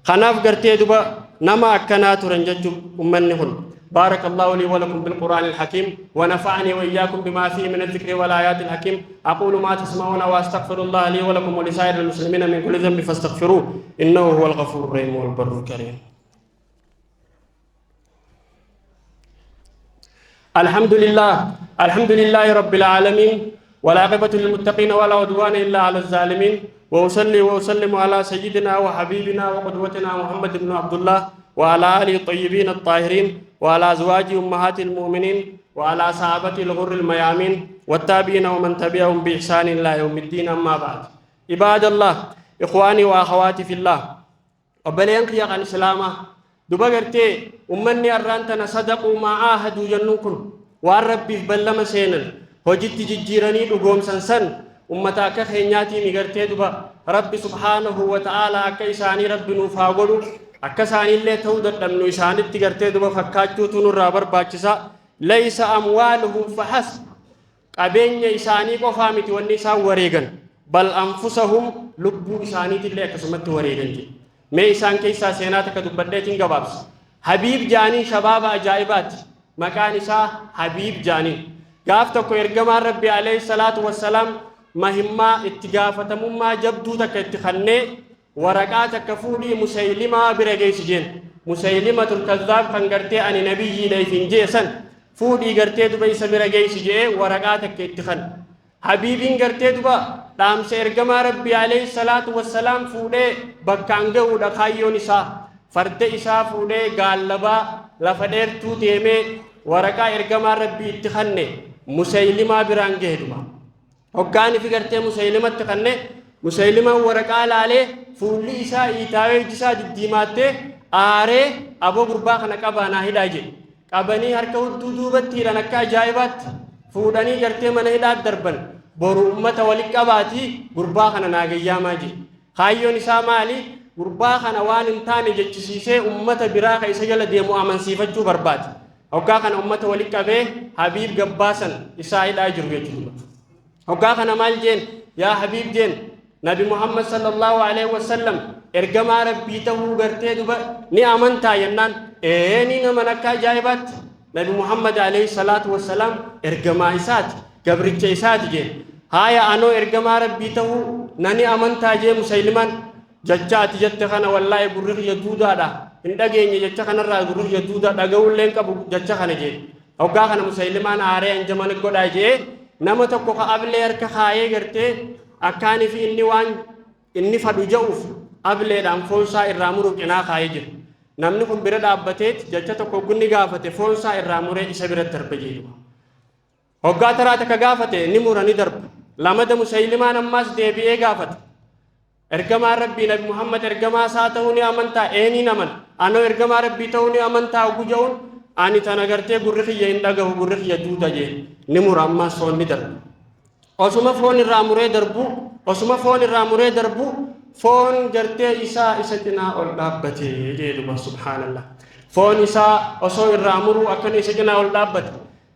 Speaker 1: Kanaaf gartee duba nama akkanaa turan jechuun ummanni kun. بارك الله لي ولكم بالقرآن الحكيم، ونفعني وإياكم بما فيه من الذكر والآيات الحكيم. أقول ما تسمعون وأستغفر الله لي ولكم ولسائر المسلمين من كل ذنب فاستغفروه، إنه هو الغفور الرحيم والبر الكريم. الحمد لله، الحمد لله رب العالمين، والعاقبة للمتقين، ولا عدوان إلا على الظالمين، وأصلي وأسلم على سيدنا وحبيبنا وقدوتنا محمد بن عبد الله، وعلى آله الطيبين الطاهرين، وعلى أزواجه أمهات المؤمنين، وعلى صحابته الغر الميامين، والتابعين ومن تبعهم بإحسان إلى يوم الدين. أما بعد، عباد الله، إخواني وأخواتي في الله، obboleen kiyya kan Islaamaa, duba gartee ummanni arraan tana sadaquu maa aahaduu jennuun kun waan Rabbiif ballama seenan hojitti jijjiiranii dhugoomsan san ummata akka keenyaatiin gartee duba Rabbi subhaanahu wa ta'aalaa akka isaanii Rabbi nuuf haa godhu. Akka isaaniillee ta'uu dadhabnu, isaanitti gartee duba fakkaachuutu nurraa barbaachisa. Laysa amwaaluhum fahasb, qabeenya isaanii qofaa miti wanni isaan wareegan, bal anfusahum, lubbuu isaaniitillee akkasumatti wareegan jedhe. Mee isaan keessaa seenaa takka dubbadheetiin gabaabsa. Habiib jaanii, shabaaba ajaa'ibaati. Maqaan isaa Habiib jaanii. Gaaf tokko ergamaan Rabbi alayhi salaatu wassalaam mahimmaa itti gaafatamummaa jabduu takka itti kannee, waraqaa takka fuudhii Musaylimaa bira geessi jeen. Musaylimatul Kazzaab kan gartee ani nabiyyiidha ifin jeesan fuudhii gartee duba isa bira geessi jee waraqaa takka itti kan. Habiibiin gartee duba dhaamsa ergamaa Rabbii alayhi salaatu wassalaam fuudhee bakkaan ga'uudha kaayyoon isaa. Farda isaa fuudhee gaallabaa lafa dheertuu deemee waraqaa ergamaa Rabbii itti kanne Musaylimaa biraan gahe duba. Hoggaani fi gartee Musaylimatti kanne, Musaylimaan waraqaa laalee fuulli isaa iitaawee, iji isaa diddiimaattee aaree, aboo gurbaa kana qabaa naa hidhaa jedhe. Qabanii harka hudduu duubatti hidhan, akka ajaa'ibaatti fuudhanii gartee mana hidhaa darban. Boru ummata walitti qabaatii gurbaa kana naa gayyaamaa jedhe. Kaayyoon isaa maali? Gurbaa kana waan hin taane jechisiisee ummata biraa ka isa jala deemu amansiifachuu barbaade. Hoggaa kana ummata walitti qabee Habiib gabbaasan isaa hidhaa jiru jechuudha. Hoggaa kana maal jeen? Yaa Habiib jeen, Nabi Muhammad sallallahu alaihi wasallam ergamaa Rabbii ta'uu gartee duba ni amantaa jennaan, ee ni naman, akka ajaa'ibaatti Nabi Muhammad alayhi salaatu wassalaam ergamaa isaati, gabricha isaati jeen. Haaya, anoo ergamaa Rabbii ta'uu nani amantaa jee Musaylimaan. Jecha ati jette kana wallaahi gurri kiyya duudaadha, hin dhageenye, jecha kanarraa gurri kiyya duudaa, dhaga'uullee hin qabu jecha kana jee. Hoggaa kana Musaylimaan aaree anjamana godhaa jee, nama tokko ka ablee harka kaayee gartee akkaanii fi inni waan inni fadhu ja'uuf ableedhaan foonsaa irraa muruu cinaa kaayee jira. Namni kun bira dhaabbateet jecha tokko gunni gaafate foonsaa irraa muree isa biratti darbe jedhu. Hoggaa taraa takka gaafate ni mura, ni darba. Lamada Musaylimaan ammaas deebi'ee gaafate. Ergamaan Rabbii Nabi Muhammad ergamaa isaa ta'uu ni amantaa? Ee ni aman. Anoo ergamaa Rabbii ta'uu ni amantaa? Oguu ja'uun, ani tana gartee gurri kiyya hin dhagahu, gurri kiyya duuda jee, ni mura, ammaas foon ni darba. Osuma foon irraa muree darbu, osuma foon irraa muree darbu, foon gartee isaa isa cinaa ol dhaabbate jee duba. Subhaanallah. Foon isaa osoo irraa muruu akkana isa cinaa ol dhaabbate.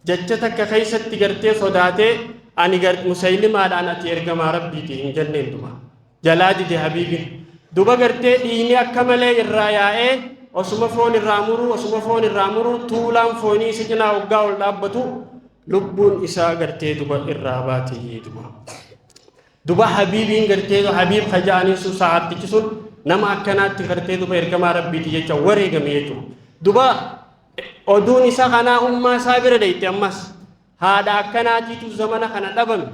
Speaker 1: Jecha takka keessatti gartee sodaatee Ani Musaylimaadhaan ati ergamaa Rabbiiti hin jenneen duba. Jalaa dide Habiibin. Duba gartee dhiigni akka malee irraa yaa'ee osuma foon irraa muruu, osuma foon irraa muruu, tuulaan foonii isa cinaa hoggaa ol dhaabbatu lubbuun isaa gartee duba irraa baate duba. Duba Habiibiin gartee Habiib kaja'aniin sun sahaabtichi sun nama akkanaatti gartee duba ergamaa Rabbiiti jecha wareegame jechuudha. Duba oduun isa kanaa ummaa isaa bira deeyte ammas. Haadha akkanaatiitu zamana kana dhabame.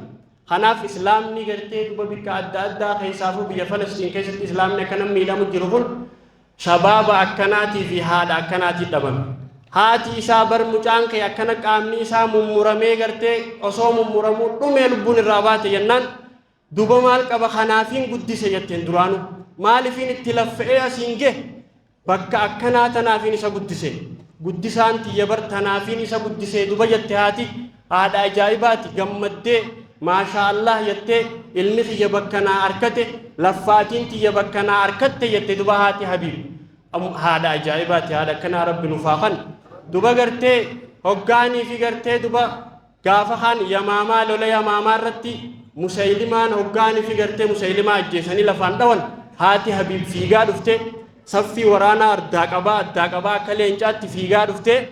Speaker 1: Kanaaf Islaamni gartee duba bikka adda addaa keessaafuu biyya Falastiin keessatti Islaamni akkana miidhamu jiru kun shabaaba akkanaatii fi haadha akkanaatii dhabame. Haati isaa bar mucaan kee akkana qaamni isaa mummuramee gartee osoo mummuramuu dhumee lubbuun irraa baate jennaan, duba maal qaba, kanaafiin guddise jetteen duraanuu. Maalifiin itti laffa'ee asiin gahe? Bakka akkanaa tanaafiin isa guddise. Guddisaan tiyya bar tanaafiin isa guddisee duba jette haati. Haadha ajaa'ibaati, gammaddee maashaa Allah jettee, ilmi kiyya bakka naa arkate, laffaatiin tiyya bakka naa arkatte jette duba haati Habiib. Haadha ajaa'ibaati, haadha akkanaa Rabbi nuuf haa kennu. Duba gartee hoggaanii fi gartee duba gaafa kaan Yamaamaa, lola Yamaamaa irratti Musaylimaan hoggaanii fi gartee Musaylimaa ajjeesanii lafaan dhawan, haati Habiib fiigaa dhufte, saffii waraanaa addaa qabaa addaa qabaa akka leencaatti fiigaa dhufte,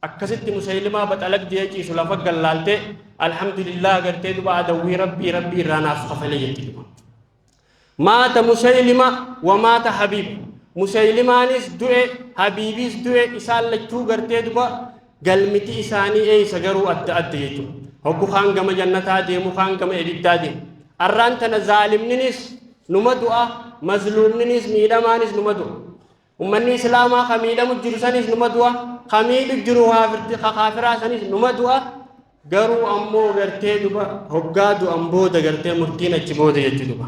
Speaker 1: akkasitti Musaylimaa baxalaq jee ciisu lafa gallaalte, alhamdulillah gartee duba adawwii Rabbii Rabbii irraa naaf kafale jetti duba. Maata Musaylima wa maata Habiib. Musaylimaanis du'e, Habiibis du'e, isaan lachuu gartee duba galmiti isaanii eeysa garuu adda adda jechuudha. Hoggu kaan gama jannataa deemu, kaan gama ibiddaa deemu. Arraan tana zaalimninis numa du'a, mazluumninis miidhamaanis numa du'a. Ummanni Islaamaa ka miidhamu jiru sanis numa du'a, ka miidhu jiru ka kaafiraa sanis numa du'a. Garuu ammoo gartee duba hoggaa du'an booda gartee murtiin achi booda jechuu duba.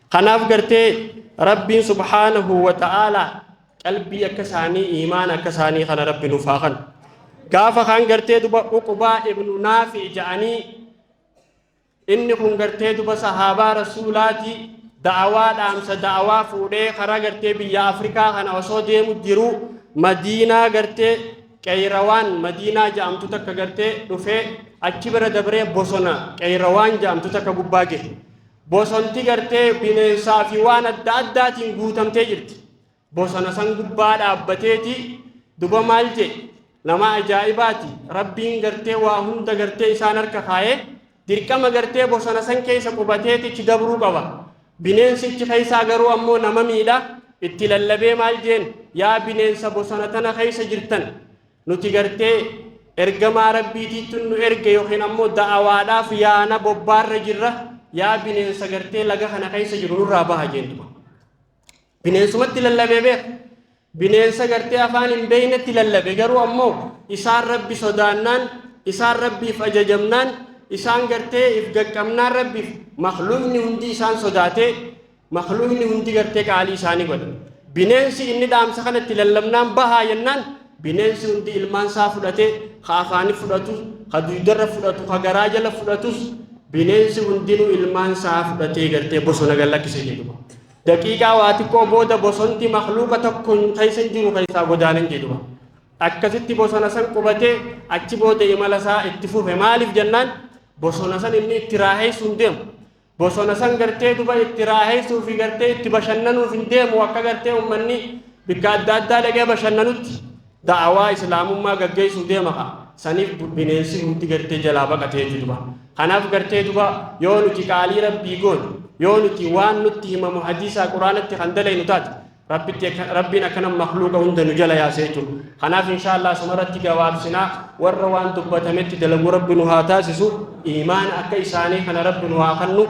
Speaker 1: Kanaaf gartee Rabbiin subhaanahu wa ta'aalaa qalbii akka isaanii, iimaana akka isaanii kana Rabbi nuuf haa kennu. Gaafa kaan gartee duba Uqbaa ibnu Naafi ja'anii, inni kun gartee duba sahaabaa Rasuulaati, da'awaa dhaamsa da'awaa fuudhee karaa gartee biyya Afrikaa kana osoo deemu jiru Madiinaa gartee Qeeyrawaan Madiinaa ja'amtu takka gartee dhufee achi bira dabree bosona Qeeyrawaan ja'amtu takka gubbaa gahe. Bosonti gartee bineensaa fi waan adda addaatiin guutamtee jirti. Bosona san gubbaa dhaabbateeti duba maal jedhe? Nama ajaa'ibaati, Rabbiin gartee waa hunda gartee isaan harka kaayee dirqama gartee bosona san keessa qubateetichi dabruu qaba. Bineensichi keessaa garuu ammoo nama miidha. Itti lallabee maal jeen? Yaa bineensa bosona tana keessa jirtan, nuti gartee ergamaa Rabbiitiitu nu erge yookiin ammoo da'awaadhaaf yaana bobbaarra jirra, yaa bineensa gartee laga kana keessa jiru nurraa baha jeen duba. Bineensumatti lallabee beeka. Bineensa gartee afaan hin beeynetti lallabe, garuu ammoo isaan Rabbi sodaannaan, isaan Rabbiif ajajamnaan, isaan gartee if gaqqabnaan Rabbiif makluuqni hundi isaan sodaatee, makluuqni hundi gartee qaalii isaanii godhe. Bineensi inni dhaamsa kanatti lallabnaan bahaa jennaan bineensi hundi ilmaan isaa fudhatee, ka afaanii fudhatus, ka duydarra fudhatu, ka garaa jala fudhatus, bineensi hundinuu ilmaan isaa fudhatee gartee bosona gallakkise jedhuma. Daqiiqaa waa xiqqoo booda bosonti makluuqa tokko keessa hin jiru keessaa godaanan jedhuma. Akkasitti bosona san qubatee achi booda imala isaa itti fufe. Maaliif jennaan bosona san inni itti raaheessuu hin deemu. Bosona san gartee duba itti raaheessuu fi gartee itti bashannanuuf hin deemu, akka gartee uummanni bikka adda addaa dhaqee bashannanutti da'awaa Islaamummaa gaggeessuu deema ka. Saniif bineensi hundi gartee jalaa baqatee jechuudha. Kanaaf gartee duba yoo nuti qaalii Rabbii goone, yoo nuti waan nutti himamu hadiisaa Quraanatti kan dalaynu taate, Rabbitti Rabbiin akkana makluuqa hunda nu jala yaase jechuudha. Kanaaf insha Allah asumarratti gabaabsinaa, warra waan dubbatametti dalagu Rabbi nu haa taasisu, iimaana akka isaanii kana Rabbi nu haa kennu.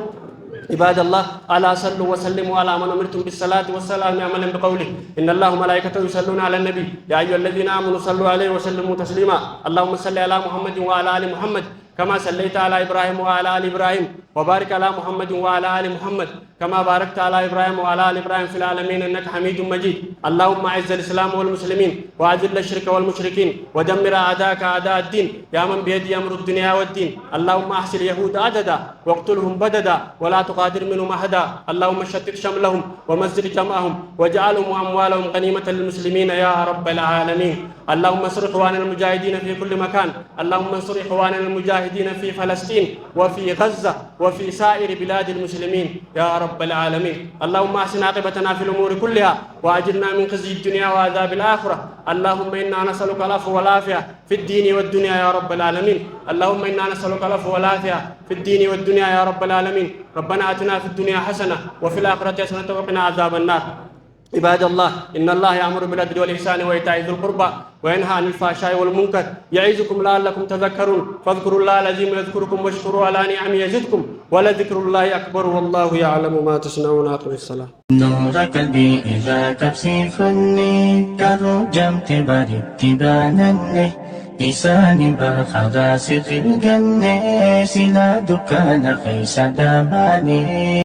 Speaker 1: عباد الله، ألا صلوا وسلموا على من أمرتم بالصلاة والسلام عملا بقوله: إن الله وملائكته يصلون على النبي، يا أيها الذين آمنوا صلوا عليه وسلموا تسليما. اللهم صل على محمد وعلى آل محمد كما صليت على إبراهيم وعلى آل إبراهيم، وبارك على محمد وعلى آل محمد. كما باركت على إبراهيم وعلى آل إبراهيم في العالمين إنك حميد مجيد. اللهم أعز الإسلام والمسلمين، وأذل الشرك والمشركين، ودمر أعداءك أعداء الدين يا من بيده أمر الدنيا والدين. اللهم أحصي اليهود عددا واقتلهم بددا ولا تغادر منهم أحدا. اللهم شتت شملهم ومزق جمعهم واجعلهم وأموالهم غنيمة للمسلمين يا رب العالمين. اللهم انصر إخواننا المجاهدين في كل مكان. اللهم انصر إخواننا المجاهدين في فلسطين وفي غزة وفي سائر بلاد المسلمين يا رب العالمين. اللهم أحسن عاقبتنا في الأمور كلها وأجرنا من خزي الدنيا وعذاب الآخرة. اللهم إنا نسألك العفو والعافية في الدين والدنيا يا رب العالمين. اللهم إنا نسألك العفو والعافية في الدين والدنيا يا رب العالمين. ربنا آتنا في الدنيا حسنة وفي الآخرة حسنة وقنا عذاب النار. عباد الله، إن الله يأمر بالعدل والإحسان وإيتاء ذي القربى وينهى عن الفحشاء والمنكر يعظكم لعلكم تذكرون. فاذكروا الله العظيم يذكركم واشكروا على نعمه يزدكم ولذكر الله أكبر والله يعلم ما تصنعون. أقم الصلاة.
Speaker 2: Nuura qalbii irraa qabsiifanne, garuu jamte baritti baananne, isaani barqadaa sirri ganne, silaa dukkaana keessa daabaane.